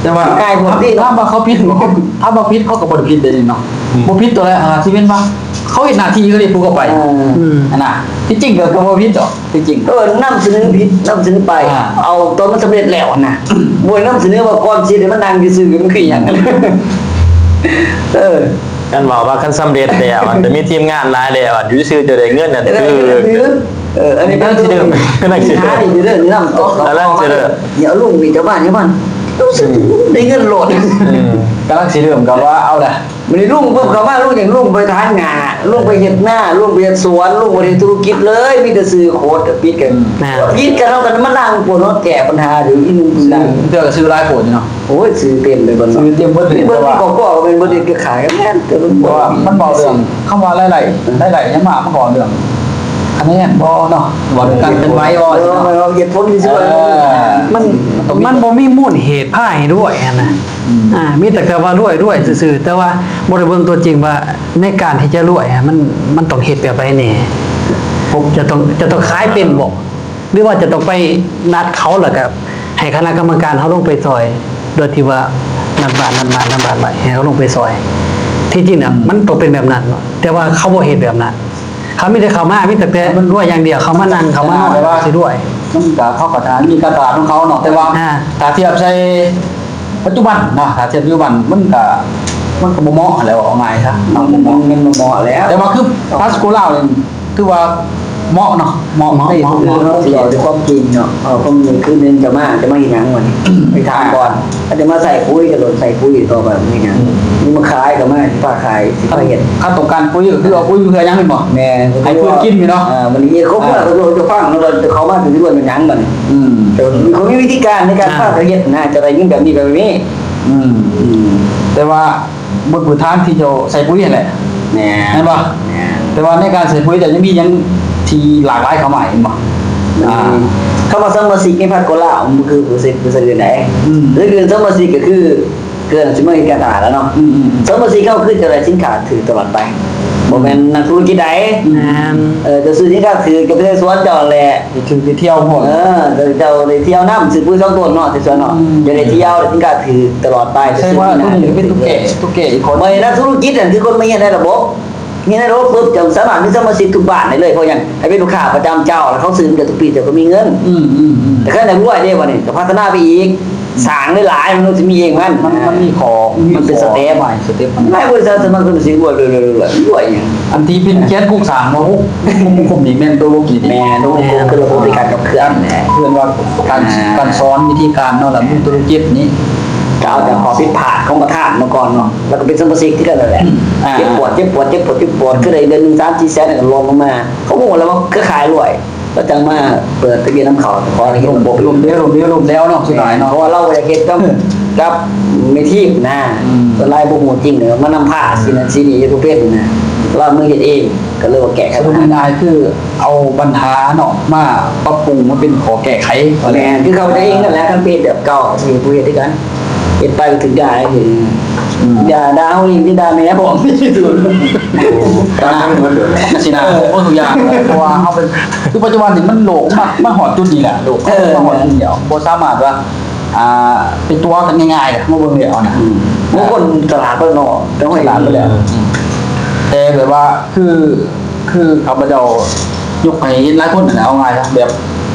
ແຕ່ວ່າງ່າຍໂພດຕິ ຖາມວ່າເຂົາຜິດບໍ່? ຖາມວ່າຜິດ ເຂົາກໍບໍ່ໄດ້ຜິດເດ້ເນາະ ອືມ ບໍ່ຜິດຕົວໃດ ອ່າ ຊິແມ່ນວ່າເຂົາເຮັດໜ້າທີ່ເຂົາເດ້ ຜູ້ກໍໄປ ອ່າ ອືມ ຫັ້ນນະ ທີ່ຈິງກໍ ກໍບໍ່ຜິດດອກ ທີ່ຈິງ ເອີ ນຳສະເໜີຜິດ ນຳສະເໜີໄປ ອ່າ ເອົາຕອນມັນສຳເລັດແລ້ວຫັ້ນນະ ບໍ່ໄດ້ນຳສະເໜີວ່າກ່ອນຊິໄດ້ມານັ່ງຊື່ໆ ມັນຄືຫຍັງ ເອີ ຄັນເວົ້າວ່າຄັນສຳເລັດແລ້ວ ມັນຈະມີທີມງານຫຼາຍແລ້ວ ຢູ່ຊື່ໆ ຈະໄດ້ເງິນນັ້ນ ເອີ ຖືກ ເອີ ອັນນີ້ກຳລັງຊິເລີ່ມ ກຳລັງຊິເລີ່ມ ຫາດີຢູ່ເດີ ນຳ ກຳລັງຊິເລີ່ມ ຢ່າລຸງນີ້ ເຈົ້າບ້ານ ເຈົ້າບ້ານ ຮູ້ສຶກ ອືມ ໄດ້ເງິນໂລດ ອືມ ກຳລັງຊິເລີ່ມ ກໍວ່າເອົາລະ ມື້ນີ້ລຸງປຶບເຂົ້າມາ ລຸງຍັງ ລຸງໄປຖາງຫຍ້າ ລຸງໄປເຮັດນາ ລຸງໄປເຮັດສວນ ລຸງບໍ່ໄດ້ເຮັດທຸລະກິດເລີຍ ມີແຕ່ຊື້ໂຄດກັບປິດກັນ ອືມ ຜິດກັນ ເຮົາກໍມານັ່ງປົວເນາະ ແກ້ບັນຫາຢູ່ອີ່ໜຶ່ງ ຊື້ ເທື່ອກໍຊື້ຫຼາຍໂພດຢູ່ເນາະ ໂອ້ຍ ຊື້ເຕັມເລີຍ ບັດນີ້ ຊື້ເຕັມເບິດເລີຍ ເບິດ ເພາະວ່າ ມີຄອບຄົວກໍແມ່ນເບິດ ເຮັດຂາຍກໍແມ່ນ ເພາະວ່າມັນເວົ້າເລື່ອງຄຳວ່າລາຍໄດ້ ອືມ ລາຍໄດ້ຫຍັງມາ ມັນກໍເວົ້າເລື່ອງຄະແນນບໍ່ເນາະ ເວົ້າເລື່ອງການເຄື່ອນໄຫວບໍ່ ເອີ ເຫດຜົນທີ່ຊິວ່າ ເອີ ມັນ ມັນບໍ່ມີມູນເຫດພາໃຫ້ລວຍຫັ້ນນະ ອືມ ອ່າ ມີແຕ່ ແຕ່ວ່າລວຍ ລວຍຊື່ໆ ແຕ່ວ່າບໍ່ໄດ້ເບິ່ງຕົວຈິງວ່າໃນການທີ່ຈະລວຍອະ ມັນ ມັນຕ້ອງເຮັດແບບໃດແດ່ ຈະຕ້ອງ ຈະຕ້ອງຂາຍເປັນບໍ່ ຫຼືວ່າຈະຕ້ອງໄປນັດເຂົາ ແລ້ວກະໃຫ້ຄະນະກຳມະການເຮົາລົງໄປຊ່ອຍ ໂດຍທີ່ວ່ານັດບ້ານ ນັດບ້ານ ນັດບ້ານໄວ້ ໃຫ້ເຮົາລົງໄປຊ່ອຍ ທີ່ຈິງນະ ອືມ ມັນຕ້ອງເປັນແບບນັ້ນເນາະ ແຕ່ວ່າເຂົາບໍ່ເຮັດແບບນັ້ນ ເຂົາມີແຕ່ເຂົ້າມາ ມີແຕ່ ແຕ່ ມັນລວຍຢ່າງດຽວ ເຂົ້າມານັ່ງ ເຂົ້າມານອນ ແຕ່ວ່າຊິລວຍ ມັນກະ ເຂົາກະຈະມີການຕະຫຼາດຂອງເຂົາເນາະ ແຕ່ວ່າ ອ່າ ຖ້າທຽບໃສ່ປັດຈຸບັນເນາະ ຖ້າທຽບປັດຈຸບັນ ມັນກະ ມັນກະບໍ່ເໝາະຫັ້ນແຫຼະ ເວົ້າງ່າຍຊະ ມັນ ມັນ ມັນບໍ່ເໝາະແລ້ວ ແຕ່ວ່າຄືພາສໂກລາວນີ້ ຖືວ່າເໝາະເນາະ ເໝາະ ເໝາະ ໃນ ເໝາະ ເຮົາຊິເວົ້າດ້ວຍຄວາມຈິງເນາະ ເອີ ຄວາມຈິງຄືໜຶ່ງ ຈະມາ ຈະມາເຮັດຫຍັງວະນີ້ ໄປຖາມກ່ອນ ອາດຈະມາໃສ່ປຸຍ ກະໂດນໃສ່ປຸຍຕໍ່ໄປເຮັດຫຍັງ ອືມ ມີມາຂາຍກໍມາ ຊິພາຂາຍ ຊິພາເຮັດ ຄັນຕ້ອງການປຸຍກໍຄືເອົາປຸຍເພື່ອຫຍັງແມ່ນບໍ່? ແມ່ນ ໃຫ້ພືດກິນນີ້ເນາະ ເອີ ມັນເຮັດຄົບເພື່ອ ອ່າ ເຂົາເຈົ້າຈະຟັງເນາະ ເຂົາມາຊິລວຍແມ່ນຫຍັງບັດນີ້ ອືມ ແຕ່ວ່າມີວິທີການໃນການ ອ່າ ພາກະເຮັດນະ ຈະໄດ້ເງິນແບບນີ້ແບບນີ້ ອືມ ອືມ ແຕ່ວ່າບົດພື້ນຖານທີ່ເຈົ້າໃສ່ປຸ໋ຍຫັ້ນແຫຼະ ແມ່ນ ແມ່ນບໍ່? ແມ່ນ ແຕ່ວ່າໃນການໃສ່ປຸ໋ຍ ເຈົ້າຍັງມີຫຍັງທີ່ຫຼາກຫຼາຍເຂົ້າມາອີກບໍ່? ອືມ ອ່າ ຄຳວ່າສະມາຊິກໃນພັກໂກລາວ ມັນຄືບໍ່ໃຊ່ ບໍ່ໃຊ່ອື່ນໃດ ອືມ ຫຼືອື່ນ ສະມາຊິກກໍຄື ເພື່ອຊິມາເຮັດການຕະຫຼາດແລ້ວເນາະ ອືມໆໆ ສະມາຊິກເຮົາຄືຈະໄດ້ສິນຄ້າຖືກຕະຫຼອດໄປ ອືມ ບໍ່ແມ່ນນັກທຸລະກິດໃດ ອືມ ແມ່ນ ເອີ ເຈົ້າຊື້ສິນຄ້າຖືກ ເຈົ້າໄປໃນສວນເຈົ້າຫັ້ນແຫຼະ ຖືກໄປທ່ຽວໂພດ ເອີ ເຈົ້າໄດ້ທ່ຽວນຳ ຊື້ປຸ໋ຍສອງໂຕນເນາະ ໃນສວນເນາະ ອືມ ເຈົ້າໄດ້ທ່ຽວ ໄດ້ສິນຄ້າຖືກຕະຫຼອດໄປ ແສດງວ່າໂຕນີ້ເປັນຕຸກແກ ຕຸກແກອີກຄົນ ບໍ່ແມ່ນນັກທຸລະກິດ ນັ້ນຄືຄົນມາຮຽນໃນລະບົບ ມີໃນໂລກປຶບ ເຈົ້າສາມາດມີສະມາຊິກທຸກບ້ານໄດ້ເລີຍ ເພາະຫຍັງ? ໃຫ້ເປັນລູກຄ້າປະຈຳເຈົ້າ ແລ້ວເຂົາຊື້ນຳເຈົ້າທຸກປີ ເຈົ້າກໍມີເງິນ ອືມໆໆ ແຕ່ຄັນຢາກລວຍເດ້ ບັດນີ້ກໍພັດທະນາໄປອີກ ອືມ ສ້າງຫຼາຍໆ ມັນຊິມີເອງມັນ ມັນ ມັນມີຂໍ້ ມັນເປັນສະເຕັບ ສະເຕັບ ຫຼາຍບໍລິສັດ ສະມາຄົມຊິລວຍ ລວຍ ລວຍ ລວຍ ລວຍຫຍັງ? ອັນທີ່ເປັນແກນໂຄງສ້າງເນາະ ໂອ້ ໂຄງ ໂຄງນີ້ແມ່ນໂຕລະກິດ ແມ່ນ ໂຕລະກິດ ໂຕລະບົບໃນການຂັບເຄື່ອນ ເອີ້ນວ່າການ ອ່າ ການສອນວິທີການເນາະ ລະມີທຸລະກິດນີ້ ກໍເອົາແຕ່ຂໍ້ຜິດພາດຂອງປະທານມາກ່ອນເນາະ ແລ້ວກໍເປັນສະມາຊິກຄືກັນນັ້ນແຫຼະ ອ່າ ເຈັບປວດ ເຈັບປວດ ເຈັບປວດ ຄືໄດ້ເດືອນໜຶ່ງສາມສີ່ແສນ ແລ້ວກໍລົງລົງມາ ເຂົາຮູ້ແລ້ວວ່າເຄືອຂ່າຍລວຍ ແລ້ວຈັ່ງມາເປີດທະບຽນນຳເຂົາ ຂໍໃຫ້ເຮັດລະບົບ ລົ້ມເດ້ ລົ້ມເດ້ ລົ້ມແລ້ວເນາະ ສຸດທ້າຍເນາະ ເພາະວ່າລາວບໍ່ຢາກເຮັດກັບ ອືມ ກັບແມ່ທີບນະ ອືມ ສ່ວນຫຼາຍບໍ່ຮູ້ຈິງເລີຍ ມານຳພາ ອືມ ຊີ້ນັ້ນຊີ້ນີ້ ເຮັດບໍ່ເປັນນະ ລາວມາເຮັດເອງ ກໍເລີຍວ່າແກ້ໄຂ ສະຫຼຸບງ່າຍໆ ຄື ເອົາບັນຫາເນາະ ມາປັບປຸງມາເປັນຂໍ້ແກ້ໄຂ ແມ່ນ ຄືເຂົາເຮັດເອງນັ້ນແຫຼະ ຄັນເປັນແບບເກົ່າ ຊິບໍ່ເຮັດຄືກັນ ເຮັດໄປກໍຖືກດ່າອີກ ອືມ ດ່າ ດ່າເຮົາເອງ ດ່າແມ່ພ້ອມ ຕາມນັ້ນໝົດເລີຍ ຊິນະ ເອີ ໝົດທຸກຢ່າງ ເພາະວ່າເຮົາເປັນ ຄືປັດຈຸບັນນີ້ມັນໂລກ ມາ ມາຮອດຈຸດນີ້ແຫຼະ ໂລກ ເອີ ມາຮອດຈຸດນີ້ແລ້ວ ບໍ່ສາມາດວ່າ ອ່າ ໄປຕົວະກັນງ່າຍໆ ເດ້ ມາເບິ່ງແລ້ວນະ ອືມ ບາງຄົນສະຫຼາດເບິດເນາະ ສະຫຼາດເບິດແລ້ວ ອືມ ແຕ່ແບບວ່າ ຄື ຄືຂ້າພະເຈົ້າຍົກໃຫ້ເຫັນຫຼາຍຄົນຫັ້ນແຫຼະ ເອົາງ່າຍຊະ ແບບ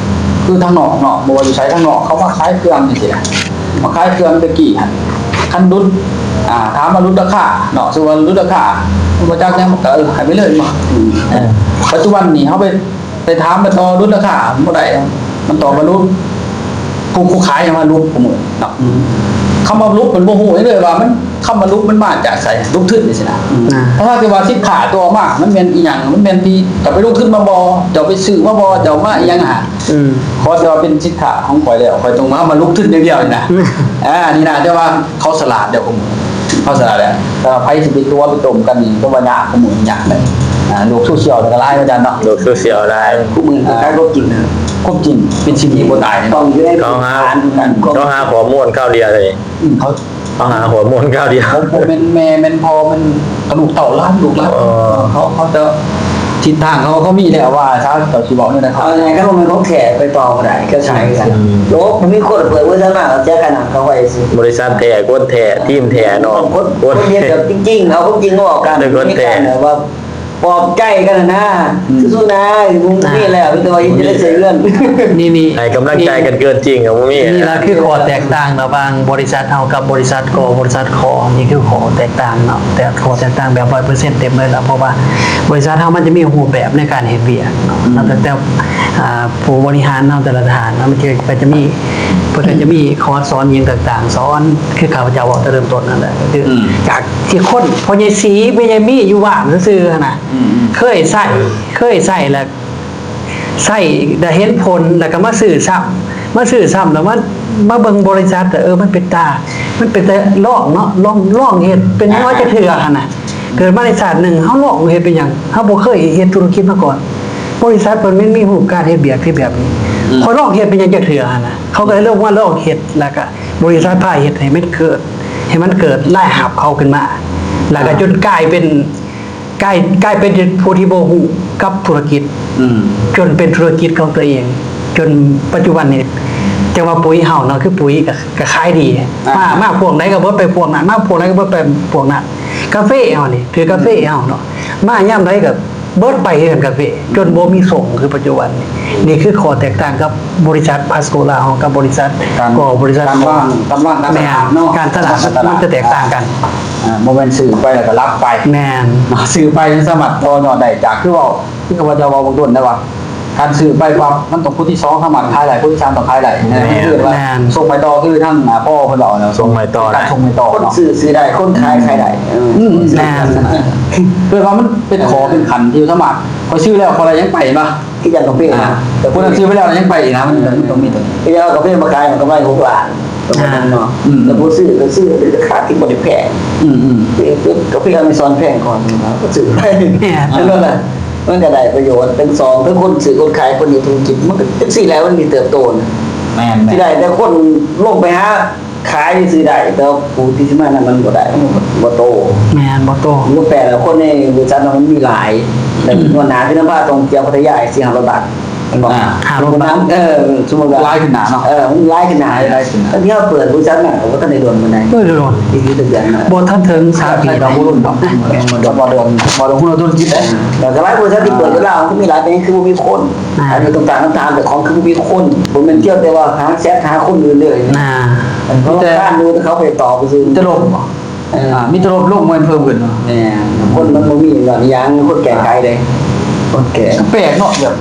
ຄືທາງນອກເນາະ ບໍ່ວ່າຢູ່ໃສທາງນອກ ເຂົາມາຂາຍເຄື່ອງຈັ່ງຊີ້ນະ ມາຂາຍເຄື່ອງແຕ່ກີ້ຫັ້ນ ຄັນຫຼຸດ ອ່າ ຖາມວ່າຫຼຸດລາຄາເນາະ ສົມມຸດວ່າຫຼຸດລາຄາ ບໍ່ຈັກຫຍັງ ມັນກໍ ເອີ ໃຫ້ໄປເລີຍ ອືມ ເອີ ປັດຈຸບັນນີ້ເຮົາໄປ ໄປຖາມໄປຕໍ່ຫຼຸດລາຄາບໍ່ໄດ້ ມັນຕອບວ່າຫຼຸດ ຜູ້ ຜູ້ຂາຍຍັງວ່າຫຼຸດ ຜູ້ມືເນາະ ອືມ ຄຳວ່າຫຼຸດມັນບໍ່ຮູ້ເລີຍວ່າມັນ ຄຳວ່າຫຼຸດມັນມາຈາກໃສ ຫຼຸດທຶນຈັ່ງຊີ້ນະ ອືມ ອ່າ ເພາະວ່າຊິວ່າສິນຄ້າຕົວອອກມາ ມັນແມ່ນອີ່ຫຍັງ ມັນແມ່ນທີ່ເຈົ້າໄປລົງທຶນມາບໍ່ ເຈົ້າໄປຊື້ມາບໍ່ ເຈົ້າມາອີ່ຫຍັງຫາ ອືມ ຂໍແຕ່ວ່າເປັນສິນຄ້າຂອງຂ້ອຍແລ້ວ ຂ້ອຍຕ້ອງມາ ມາລົງທຶນຢ່າງດຽວນີ້ນະ ອ່າ ນີ້ນະ ແຕ່ວ່າ ເຂົາສະຫຼາດແລ້ວ ເຂົາສະຫຼາດແລ້ວ ແຕ່ວ່າໃຜຊິໄປຕົວະໄປຕົ້ມກັນນີ້ ກໍວ່າຍາກ ຄູ່ມື້ຍາກເລີຍ ອ່າ ໂລກໂຊຊຽວນີ້ກໍຫຼາຍ ອາຈານເນາະ ໂລກໂຊຊຽວຫຼາຍ ຄູ່ມື້ກໍຂາຍຄວາມຈິງນະ ຄວາມຈິງເປັນສິ່ງທີ່ບໍ່ຕາຍ ຕ້ອງຢູ່ໃນພື້ນຖານ ເຂົາຫາຂໍ້ມູນຄາວດຽວເລີຍ ອືມ ເຂົາ ເຂົາຫາຂໍ້ມູນຄາວດຽວ ບໍ່ແມ່ນແມ່ແມ່ນພໍ່ ແມ່ນລູກເຕົ້າຫຼານ ລູກຫຼານ ເອີ ເຂົາ ເຂົາຈະ ທິດທາງເຂົາ ເຂົາມີແລ້ວວ່າ ຖ້າເຈົ້າຊິເວົ້າແນວໃດ ເຂົາ ເອົາງ່າຍໆ ຄັນບໍ່ແມ່ນຂອງແທ້ໄປຕໍ່ບໍ່ໄດ້ ກໍໃຊ້ກັນ ອືມ ໂລກ ບໍ່ມີຄົນເປີດບໍລິສັດມາ ເຂົາເສຍຄ່ານ້ຳຄ່າໄຟຊື່ ບໍລິສັດແທ້ ຄົນແທ້ ທີມແທ້ເນາະ ຄົນ ຄົນເຮັດແບບຈິງໆ ເອົາຄວາມຈິງມາເວົ້າກັນ ຄົນແທ້ ມີການແບບວ່າປອບໃຈກັນນະ ອືມ ສູ້ໆນາ ມີແລ້ວ ມີແຕ່ວ່າເຮັດຈະໄດ້ໃຊ້ເງິນ ນີ້ໆ ໃຫ້ກຳລັງໃຈກັນເກີນຈິງກໍບໍ່ມີ ນີ້ລະຄືຂໍ້ແຕກຕ່າງລະຫວ່າງບໍລິສັດເຮົາກັບບໍລິສັດ ກໍບໍລິສັດຂໍ ນີ້ຄືຂໍ້ແຕກຕ່າງເນາະ ແຕ່ຂໍ້ແຕກຕ່າງແບບຮ້ອຍເປີເຊັນເຕັມເລີຍລະ ເພາະວ່າບໍລິສັດເຮົາມັນຈະມີຮູບແບບໃນການເຮັດວຽກເນາະ ອືມ ນັບຕັ້ງແຕ່ ອ່າ ຜູ້ບໍລິຫານເຮົາແຕ່ລະທ່ານເນາະ ມັນຈະ ກໍຈະມີ ເພິ່ນກໍຈະມີຄອດສອນຫຍັງຕ່າງໆ ສອນ ຄືຂ້າພະເຈົ້າເວົ້າແຕ່ເລີ່ມຕົ້ນນັ້ນແຫຼະ ກໍຄື ອືມ ຈາກທີ່ຄົນ ພໍ່ໃຫຍ່ສີ ແມ່ໃຫຍ່ມີ ຢູ່ບ້ານຊື່ໆຫັ້ນນະ ອືມໆ ເຄີຍໃຊ້ ເຄີຍໃຊ້ແລ້ວ ໃຊ້ແລ້ວເຫັນຜົນ ແລ້ວກໍມາຊື້ຊ້ຳ ມາຊື້ຊ້ຳ ແລ້ວມາ ມາເບິ່ງບໍລິສັດ ເອີ ມັນເປັນຕາ ມັນເປັນຕາລອງເນາະ ລອງ ລອງເຮັດ ເປັນຫຍັງວ່າ ອ່າ ຈັກເທື່ອຫັ້ນນະ ເກີດມາໃນຊາດໜຶ່ງ ເຮົາລອງເຮັດເປັນຫຍັງ ເຮົາບໍ່ເຄີຍເຮັດທຸລະກິດມາກ່ອນ ບໍລິສັດເພິ່ນແມ່ນມີຮູບການເຮັດວຽກທີ່ແບບນີ້ ອືມ ຂ້ອຍລອງເຮັດເປັນຫຍັງຈັກເທື່ອຫັ້ນນະ ເຂົາກໍເລີຍເລີ່ມມາລອງເຮັດ ແລ້ວກໍບໍລິສັດພາເຮັດໃຫ້ມັນເກີດ ໃຫ້ມັນເກີດລາຍຮັບເຂົາຂຶ້ນມາ ແລ້ວກໍ ອ່າ ຈົນກາຍເປັນ ກາຍ ກາຍເປັນຜູ້ທີ່ບໍ່ຮູ້ກັບທຸລະກິດ ອືມ ຈົນເປັນທຸລະກິດຂອງຕົວເອງ ຈົນປັດຈຸບັນນີ້ ຈັ່ງວ່າປຸ໋ຍເຮົາເນາະ ຄືປຸ໋ຍກໍ ກໍຂາຍດີ ອ່າ ມາ ມາພວກໃດກໍເບິດໄປພວກນັ້ນ ມາພວກໃດກໍເບິດໄປພວກນັ້ນ ກາເຟເຮົານີ້ ຄືກາເຟເຮົາເນາະ ມາຍາມໃດກໍເບິດໄປຄືກັນກາເຟ ຈົນບໍ່ມີສົ່ງຄືປັດຈຸບັນນີ້ ນີ້ຄືຂໍ້ແຕກຕ່າງກັບ ບໍລິສັດພາສໂກລາວກັບບໍລິສັດ ການ ກໍບໍລິສັດ ການວາງ ການວາງການຕະຫຼາດເນາະ ແມ່ນ ການຕະຫຼາດ ການຕະຫຼາດ ມັນຈະແຕກຕ່າງກັນ ອ່າ ບໍ່ແມ່ນຊື້ໄປແລ້ວກໍຫຼັບໄປ ແມ່ນ ຊື້ໄປມັນສາມາດຕໍ່ຍອດໄດ້ ຈາກ ຄືເວົ້າ ຄືຂ້າພະເຈົ້າເວົ້າເບື້ອງຕົ້ນໄດ້ວ່າ ການຊື້ໄປປັບ ມັນຕ້ອງຄົນທີສອງສາມາດຂາຍໄດ້ ຄົນທີສາມຕ້ອງຂາຍໄດ້ ແມ່ນ ຄືວ່າ ແມ່ນ ສົ່ງໄປຕໍ່ ຄືທາງ ອ່າ ພໍ່ເພິ່ນເວົ້ານະ ສົ່ງໄປຕໍ່ໄດ້ ສົ່ງໄປຕໍ່ ຄົນຊື້ຊື້ໄດ້ ຄົນຂາຍຂາຍໄດ້ ເອີ ອືມ ແມ່ນ ເອີ້ນວ່າມັນເປັນຂໍ້ເປັນຂັ້ນທີ່ສາມາດ ຂ້ອຍຊື້ແລ້ວ ຂ້ອຍລະຍັງໄປ ເຫັນບໍ່? ຄືຈັ່ງກາເຟນະ ອ່າ ແຕ່ຜູ້ນັ້ນຊື້ໄປແລ້ວຍັງໄປອີກນະ ມັນ ມັນຕ້ອງມີຕົວນີ້ ຄືເອົາກາເຟມາຂາຍ ມັນກຳໄລຫົກລ້ານ ປະມານນັ້ນເນາະ ອືມ ແລ້ວຜູ້ຊື້ກໍຊື້ໃນລາຄາທີ່ບໍ່ໄດ້ແພງ ອືມໆ ເອີ ກໍເປັນອາເມຊອນແພງກ່ອນ ກໍຊື້ໄປ ແມ່ນ ແມ່ນບໍ່ລະ? ມັນກໍໄດ້ປະໂຫຍດທັງສອງ ທັງຄົນຊື້ຄົນຂາຍ ຄົນເຮັດທຸລະກິດ ມັນກໍຈັ່ງຊີ້ແຫຼະ ມັນມີເຕີບໂຕນະ ແມ່ນໆ ຊິໄດ້ແຕ່ຄົນລົງໄປຫາຂາຍຊື່ໆໄດ້ ແຕ່ວ່າຜູ້ທີ່ຊິມານຳມັນບໍ່ໄດ້ ມັນບໍ່ໂຕ ແມ່ນ ບໍ່ໂຕ ບໍ່ແປກແລ້ວ ຄົນໃນບໍລິສັດເນາະ ມັນມີຫຼາຍ ແລ້ວ ອືມ ງວດໜ້າທີ່ນຳພາທ່ອງທ່ຽວພັດທະຍາ ສີ່ຫ້າຮ້ອຍບາດ ແມ່ນບໍ່? ອ່າ ຫ້າຮ້ອຍບາດ ເອີ ສົມມຸດວ່າຫຼາຍຂຶ້ນໜ້າເນາະ ເອີ ມັນຫຼາຍຂຶ້ນໜ້າ ຫຼາຍຂຶ້ນໜ້າ ທີ່ເຮົາເປີດບໍລິສັດນັ້ນກໍບໍ່ທັນໄດ້ດົນປານໃດ ບໍ່ໄດ້ດົນ ອີກຈັກເດືອນນະ ບໍ່ທັນເຖິງສາມປີ ບໍ່ດົນດອກ ບໍ່ດົນ ບໍ່ດົນ ບໍ່ດົນທຸລະກິດເດ້ ແລ້ວກໍຫຼາຍບໍລິສັດທີ່ເປີດຢູ່ລາວ ມັນກໍມີຫຼາຍ ແຕ່ຄືບໍ່ມີຄົນ ອ່າ ອັນນີ້ຕ້ອງຕັ້ງຄຳຖາມເຈົ້າຂອງ ຄືບໍ່ມີຄົນ ບໍ່ແມ່ນກ່ຽວແຕ່ວ່າຫາແຊັດຫາຄົນອື່ນເລີຍ ອ່າ ເຂົາຕ້ອງການຢູ່ ແຕ່ເຂົາໄປຕອບຊື່ ມີແຕ່ລົມບໍ່? ເອີ ອ່າ ມີແຕ່ລົມລົງ ບໍ່ແມ່ນເພີ່ມຂຶ້ນເນາະ ແມ່ນ ຄົນມັນບໍ່ມີວ່າອີຫຍັງ ຄົນແກ້ໄຂເດ້ ຄົນແກ້ ແປກເນາະ ແບບ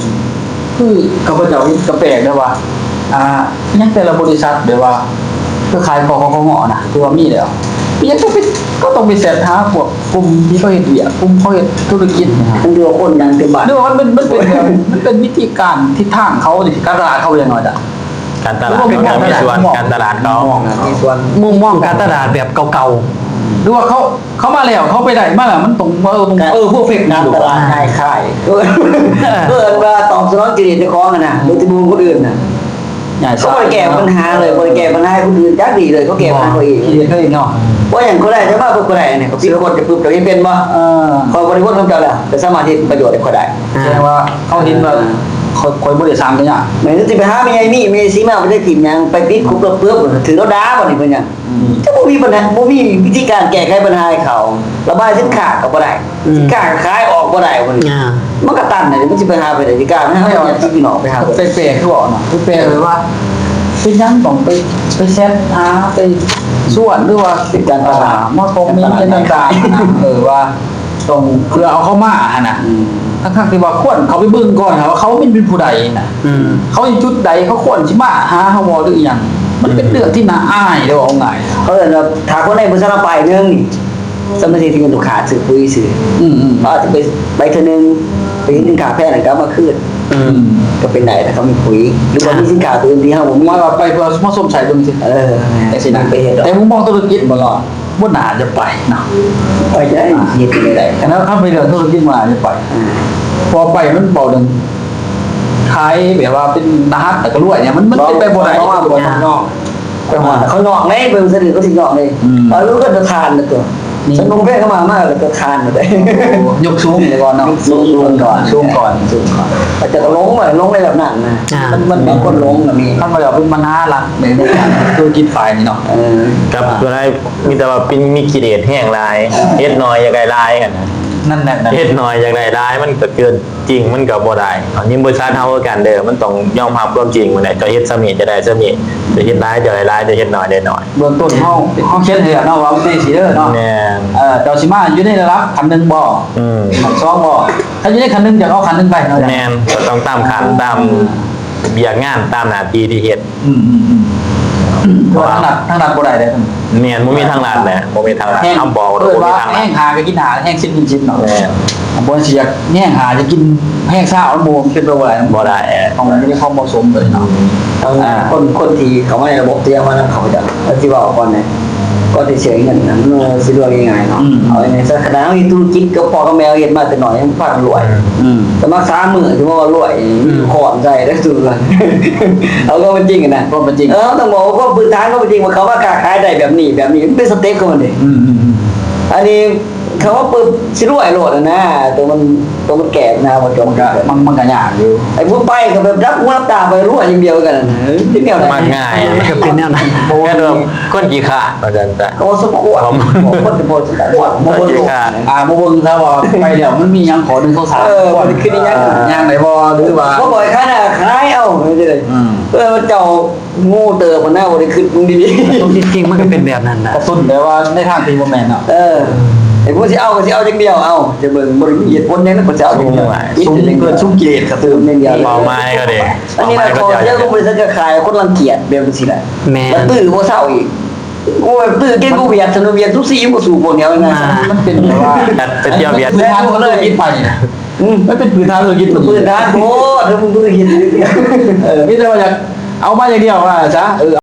ຄືຂ້າພະເຈົ້າເຫັນກໍແປກເດ້ວ່າ ອ່າ ຫຍັງແຕ່ລະບໍລິສັດ ແບບວ່າເຄືອຂ່າຍ ກຂງ ນະ ຖືວ່າມີແລ້ວ ເປັນຫຍັງຕ້ອງໄປ ກໍຕ້ອງໄປແຊັດຫາພວກກຸ່ມທີ່ເຂົາເຮັດວຽກ ກຸ່ມເຂົາເຮັດທຸລະກິດນະ ມັນຄືວ່າຄົນຍັງເຕັມບ້ານ ຫຼືວ່າມັນເປັນ ມັນເປັນແບບ ມັນເປັນວິທີການທິດທາງເຂົາ ການຕະຫຼາດເຂົາຢ່າງໜ້ອຍດະ ການຕະຫຼາດເຂົາມີສ່ວນ ການຕະຫຼາດເຂົາ ມຸມມອງການຕະຫຼາດແບບເກົ່າໆ ຫຼືວ່າເຂົາ ເຂົາມາແລ້ວ ເຂົາໄປໄດ້ມາແລ້ວ ມັນຕ້ອງ ເອີ ຕ້ອງ ເອີ ເພີເຟັກ ການຕະຫຼາດງ່າຍຂາຍ ເອີ້ນວ່າຕອບສະໜອງກິເລດເຈົ້າຂອງຫັ້ນນະ ໂດຍທີ່ບໍ່ເບິ່ງຄົນອື່ນນະ ເຂົາບໍ່ໄດ້ແກ້ບັນຫາເລີຍ ບໍ່ໄດ້ແກ້ບັນຫາໃຫ້ຄົນອື່ນຈັກດີເລີຍ ເຂົາແກ້ບັນຫາເຂົາເອງ ກິເລດເຂົາເອງເນາະ ບໍ່ຫຍັງ ຂ້ອຍໄດ້ຈາກມາປຶບ ຂ້ອຍໄດ້ອັນນີ້ ຂ້ອຍຜິດກົດຈະປຶບ ເຈົ້າເຮັດເປັນບໍ່? ເອີ ຂ້ອຍບໍ່ໄດ້ວົນນຳເຈົ້າແລ້ວ ໄປສາມາດເຮັດປະໂຫຍດໃຫ້ຂ້ອຍໄດ້ ອ່າ ແສດງວ່າເຂົາເຫັນວ່າ ອ່າ ຂ້ອຍ ຂ້ອຍບໍ່ໄດ້ສ້າງຕົວຢ່າງ ແມ່ນ ຊິໄປຫາແມ່ໃຫຍ່ມີ ແມ່ສີມາ ໄປໄດ້ຖິ້ມຫຍັງ ໄປຕິດຄຸກແລ້ວປຶບ ຖືກລາວດ່າບັດນີ້ເປັນຫຍັງ? ອືມ ຈະບໍ່ມີບັນຫາ ບໍ່ມີວິທີການແກ້ໄຂບັນຫາໃຫ້ເຂົາ ລະບາຍສິນຄ້າກໍບໍ່ໄດ້ ອືມ ສິນຄ້າກໍຂາຍອອກບໍ່ໄດ້ບັດນີ້ ອ່າ ມັນກໍຕັນນະ ມັນຊິໄປຫາໃຜໄດ້ ສິນຄ້າມັນຫາ ແມ່ນ ຍາດຊິພີ່ນ້ອງໄປຫາ ແປກໆຄືເວົ້າເນາະ ຄືແປກແບບວ່າ ເປັນຫຍັງຕ້ອງໄປ ໄປແຊັດຫາ ໄປຊວນ ຫຼືວ່າ ເປັນການຕະຫຼາດ ມາຄອມເມັນຫຍັງຕ່າງໆ ເອີ ວ່າ ຕ້ອງເພື່ອເອົາເຂົາມາຫັ້ນນະ ອືມ ທັງໆທີ່ວ່າຄວນເຂົ້າໄປເບິ່ງກ່ອນວ່າເຂົາແມ່ນເປັນຜູ້ໃດນະ ອືມ ເຂົາຢູ່ຈຸດໃດ ເຂົາຄວນຊິມາຫາເຮົາບໍ່ ຫຼືອີ່ຫຍັງ ມັນເປັນເລື່ອງທີ່ໜ້າອາຍເດ້ ເວົ້າງ່າຍ ເຂົາເອີ້ນວ່າຖ້າຄົນໃນບໍລິສັດເຮົາໄປໜຶ່ງນີ້ ສະມາຊິທີ່ເປັນລູກຄ້າຊື້ປຸ໋ຍຊື່ ອືມໆ ເຂົາອາດຈະໄປ ໄປເທື່ອໜຶ່ງ ໄປເຫັນສິນຄ້າແພງ ແລ້ວກໍເອົາມາຄືນ ອືມ ກໍເປັນໄດ້ ຖ້າເຂົາມີປຸ໋ຍ ຫຼືວ່າມີສິນຄ້າຕົວອື່ນທີ່ເຮົາບໍ່ມີ ໝາຍວ່າໄປເພື່ອມາຊົມໃຊ້ເບິ່ງຊື່ ເອີ ຈັ່ງຊີ້ນະ ໄປເຮັດດອກ ແຕ່ມຸມມອງທຸລະກິດບໍ່ລອດ ບໍ່ໜ້າຈະໄປເນາະ ໄປໄດ້ ເຮັດໄດ້ ຄັນເຮົາ ຄັນໄປເລື່ອງທຸລະກິດບໍ່ໜ້າຈະໄປ ອືມ ເພາະໄປມັນເວົ້າເລື່ອງຂາຍແບບວ່າເປັນລະຫັດ ແລ້ວກໍລວຍຫຍັງ ມັນ ມັນເປັນໄປບໍ່ໄດ້ ເພາະວ່າບໍ່ຕ້ອງຍອມ ໄປຮອດເຂົາຍອກເດ້ ເບິ່ງສະເໜີເຂົາຊິຍອກເດ້ ອືມ ເອີ ເຂົາກໍທະທານນະຕົວະ ນີ້ ສະໜຸ່ມແພງເຂົາມາ ມາກໍທະທານນະເດ້ ໂອ້ ຍົກສູງກ່ອນເນາະ ສູງກ່ອນ ສູງກ່ອນ ສູງກ່ອນ ເຂົາເຈົ້າກໍຫຼົງ ຫຼົງໃນແບບນັ້ນນະ ອ່າ ມັນ ມັນມີຄົນຫຼົງກໍມີ ຄັນວ່າເປັນບັນຫາຫຼັກໃນ ໃນການທຸລະກິດຝ່າຍນີ້ເນາະ ເອີ ກັບສ່ວນຫຼາຍມີແຕ່ວ່າເປັນ ມີກິເລດແຮງຫຼາຍ ເຮັດໜ້ອຍຢາກໄດ້ຫຼາຍຫັ້ນນະ ນັ້ນແຫຼະ ເຮັດໜ້ອຍຢາກໄດ້ຫຼາຍ ມັນກໍເກີນ ຈິງມັນກໍບໍ່ໄດ້ ຍິງບໍລິສັດເຮົາຄືກັນເດີ ມັນຕ້ອງຍອມຮັບຄວາມຈິງ ມື້ໃດເຈົ້າເຮັດສ່ຳນີ້ ເຈົ້າໄດ້ສ່ຳນີ້ ເຈົ້າເຮັດຫຼາຍ ເຈົ້າໄດ້ຫຼາຍ ເຈົ້າເຮັດໜ້ອຍ ໄດ້ໜ້ອຍ ເບື້ອງຕົ້ນເຮົາ ເຮົາຂຽນໃຫ້ແລ້ວເນາະ ວ່າມັນເປັນຈັ່ງຊີ້ເດີເນາະ ແມ່ນ ເອີ ເຈົ້າຊິມາຢູ່ໃນລະດັບຂັ້ນໜຶ່ງບໍ່ ອືມ ຂັ້ນສອງບໍ່ ຖ້າຢູ່ໃນຂັ້ນໜຶ່ງ ຈະເອົາຂັ້ນໜຶ່ງໄປເນາະ ແມ່ນ ກໍຕ້ອງຕາມຂັ້ນ ຕາມວຽກງານ ຕາມໜ້າທີ່ທີ່ເຮັດ ອືມໆ ທາງລັດ ທາງລັດບໍ່ໄດ້ເດ້ ແມ່ນ ບໍ່ມີທາງລັດແຫຼະ ບໍ່ມີທາງລັດ ແຮງ ຄຳບອກ ເອີ້ນວ່າ ບໍ່ມີທາງລັດ ແຮງຫ້າກໍກິນຫ້າ ແຮງສິບກໍກິນສິບເນາະ ແມ່ນ ບໍ່ຊິຢາກແຮງຫ້າຈະກິນແຮງຊາວ ມັນບໍ່ ເປັນໄປບໍ່ໄດ້ ບໍ່ໄດ້ ຕ້ອງມີຄວາມເໝາະສົມເລີຍເນາະ ຕ້ອງ ອ່າ ຄົນ ຄົນທີ່ເຂົ້າມາໃນລະບົບ ທີ່ເອົາມານຳເຂົາເຈົ້າ ເຂົາຊິເວົ້າກ່ອນນະ ກ່ອນທີ່ຊິໃຫ້ເງິນນະ ມັນຊິລວຍງ່າຍໆເນາະ ອືມ ເອົາງ່າຍໆຊະ ຂະໜາດເຮົາເຮັດທຸລະກິດກັບພໍ່ກັບແມ່ ເຮົາເຮັດມາແຕ່ນ້ອຍ ຍັງພາກັນລວຍ ອືມ ສະໝັກສາມມື້ ຊິມາວ່າລວຍ ອືມ ຄອນໃສ່ໄດ້ສຸດລະ ເອົາຄວາມເປັນຈິງນະ ຄວາມເປັນຈິງ ເອີ ເຮົາຕ້ອງບອກວ່າຄວາມພື້ນຖານ ຄວາມເປັນຈິງ ວ່າເຂົາມາຄ້າຂາຍໄດ້ແບບນີ້ ແບບນີ້ ມັນເປັນສະເຕັບຂອງມັນເດ້ ອືມໆໆ ອັນນີ້ເຂົາມາປຶບ ຊິລວຍໂລດຫັ້ນນະ ໂຕມັນ ໂຕມັນແກ່ນະ ບໍ່ຈົບ ມັນກໍ ມັນກໍຍາກຢູ່ ໄອ້ຜູ້ໄປກໍແບບດັບຫູດັບຕາໄປ ລວຍຢ່າງດຽວກັນ ເອີ ເປັນແນວນັ້ນ ມັກງ່າຍ ມັນກໍເປັນແນວນັ້ນ ບໍ່ ແມ່ນວ່າ ຄົນຂີ້ຄ້ານວ່າຊັ້ນຊະ ກໍສົມຄວນ ຄົນທີ່ບໍ່ຂີ້ຄ້ານ ບໍ່ ບໍ່ ບໍ່ ຂີ້ຄ້ານ ອ່າ ບໍ່ເບິ່ງຊະວ່າໄປແລ້ວມັນມີຫຍັງ ຂໍໜຶ່ງ ສອງ ສາມ ເອີ ມັນຄືຫຍັງ ເອີ ຍ່າງໄດ້ບໍ່ ຫຼືວ່າບໍ່ ບໍ່ຂາຍນະ ຂາຍເອົາ ອືມ ເອີ ເຈົ້າໂງ່ເຕີບຫັ້ນນະ ບໍ່ໄດ້ຄິດເບິ່ງດີໆ ຕົວຈິງໆ ມັນກໍເປັນແບບນັ້ນນະ ກະຕຸ້ນ ແຕ່ວ່າໃນທາງທີ່ບໍ່ແມ່ນເນາະ ເອີ ໄອ້ຜູ້ຊິເອົາກໍຊິເອົາຢ່າງດຽວ ເອົາ ຈະເບິ່ງ ບໍ່ໄດ້ມີເຫດຜົນຫຍັງ ກໍຊິເອົາຢ່າງດຽວ ສູງເກີນ ສູງກິເລດ ກະຕຸ້ນ ເປົ້າໝາຍກໍດີ ອັນນີ້ລະ ຂໍ້ເສຍຂອງບໍລິສັດຄ້າຂາຍ ຄົນລັງກຽດແບບຈັ່ງຊີ້ແຫຼະ ແມ່ນ ລະຕື້ບໍ່ເຊົາອີກ ໂອ້ຍ ຕື້ເກັ່ງກວ່າຫວຽດ ຄັນຫວຽດສູສີບໍ່ສູ້ພວກນີ້ ເອົາງ່າຍໆ ອ່າ ມັນເປັນແບບວ່າ ແຕ່ ແຕ່ຫວຽດ ແມ່ນເລີຍ ໄປ ອືມ ມັນເປັນພື້ນຖານທຸລະກິດ ພື້ນຖານໂພດ ເອີ ມີແຕ່ວ່າຢາກເອົາມາຢ່າງດຽວວ່າຊະ ເອີ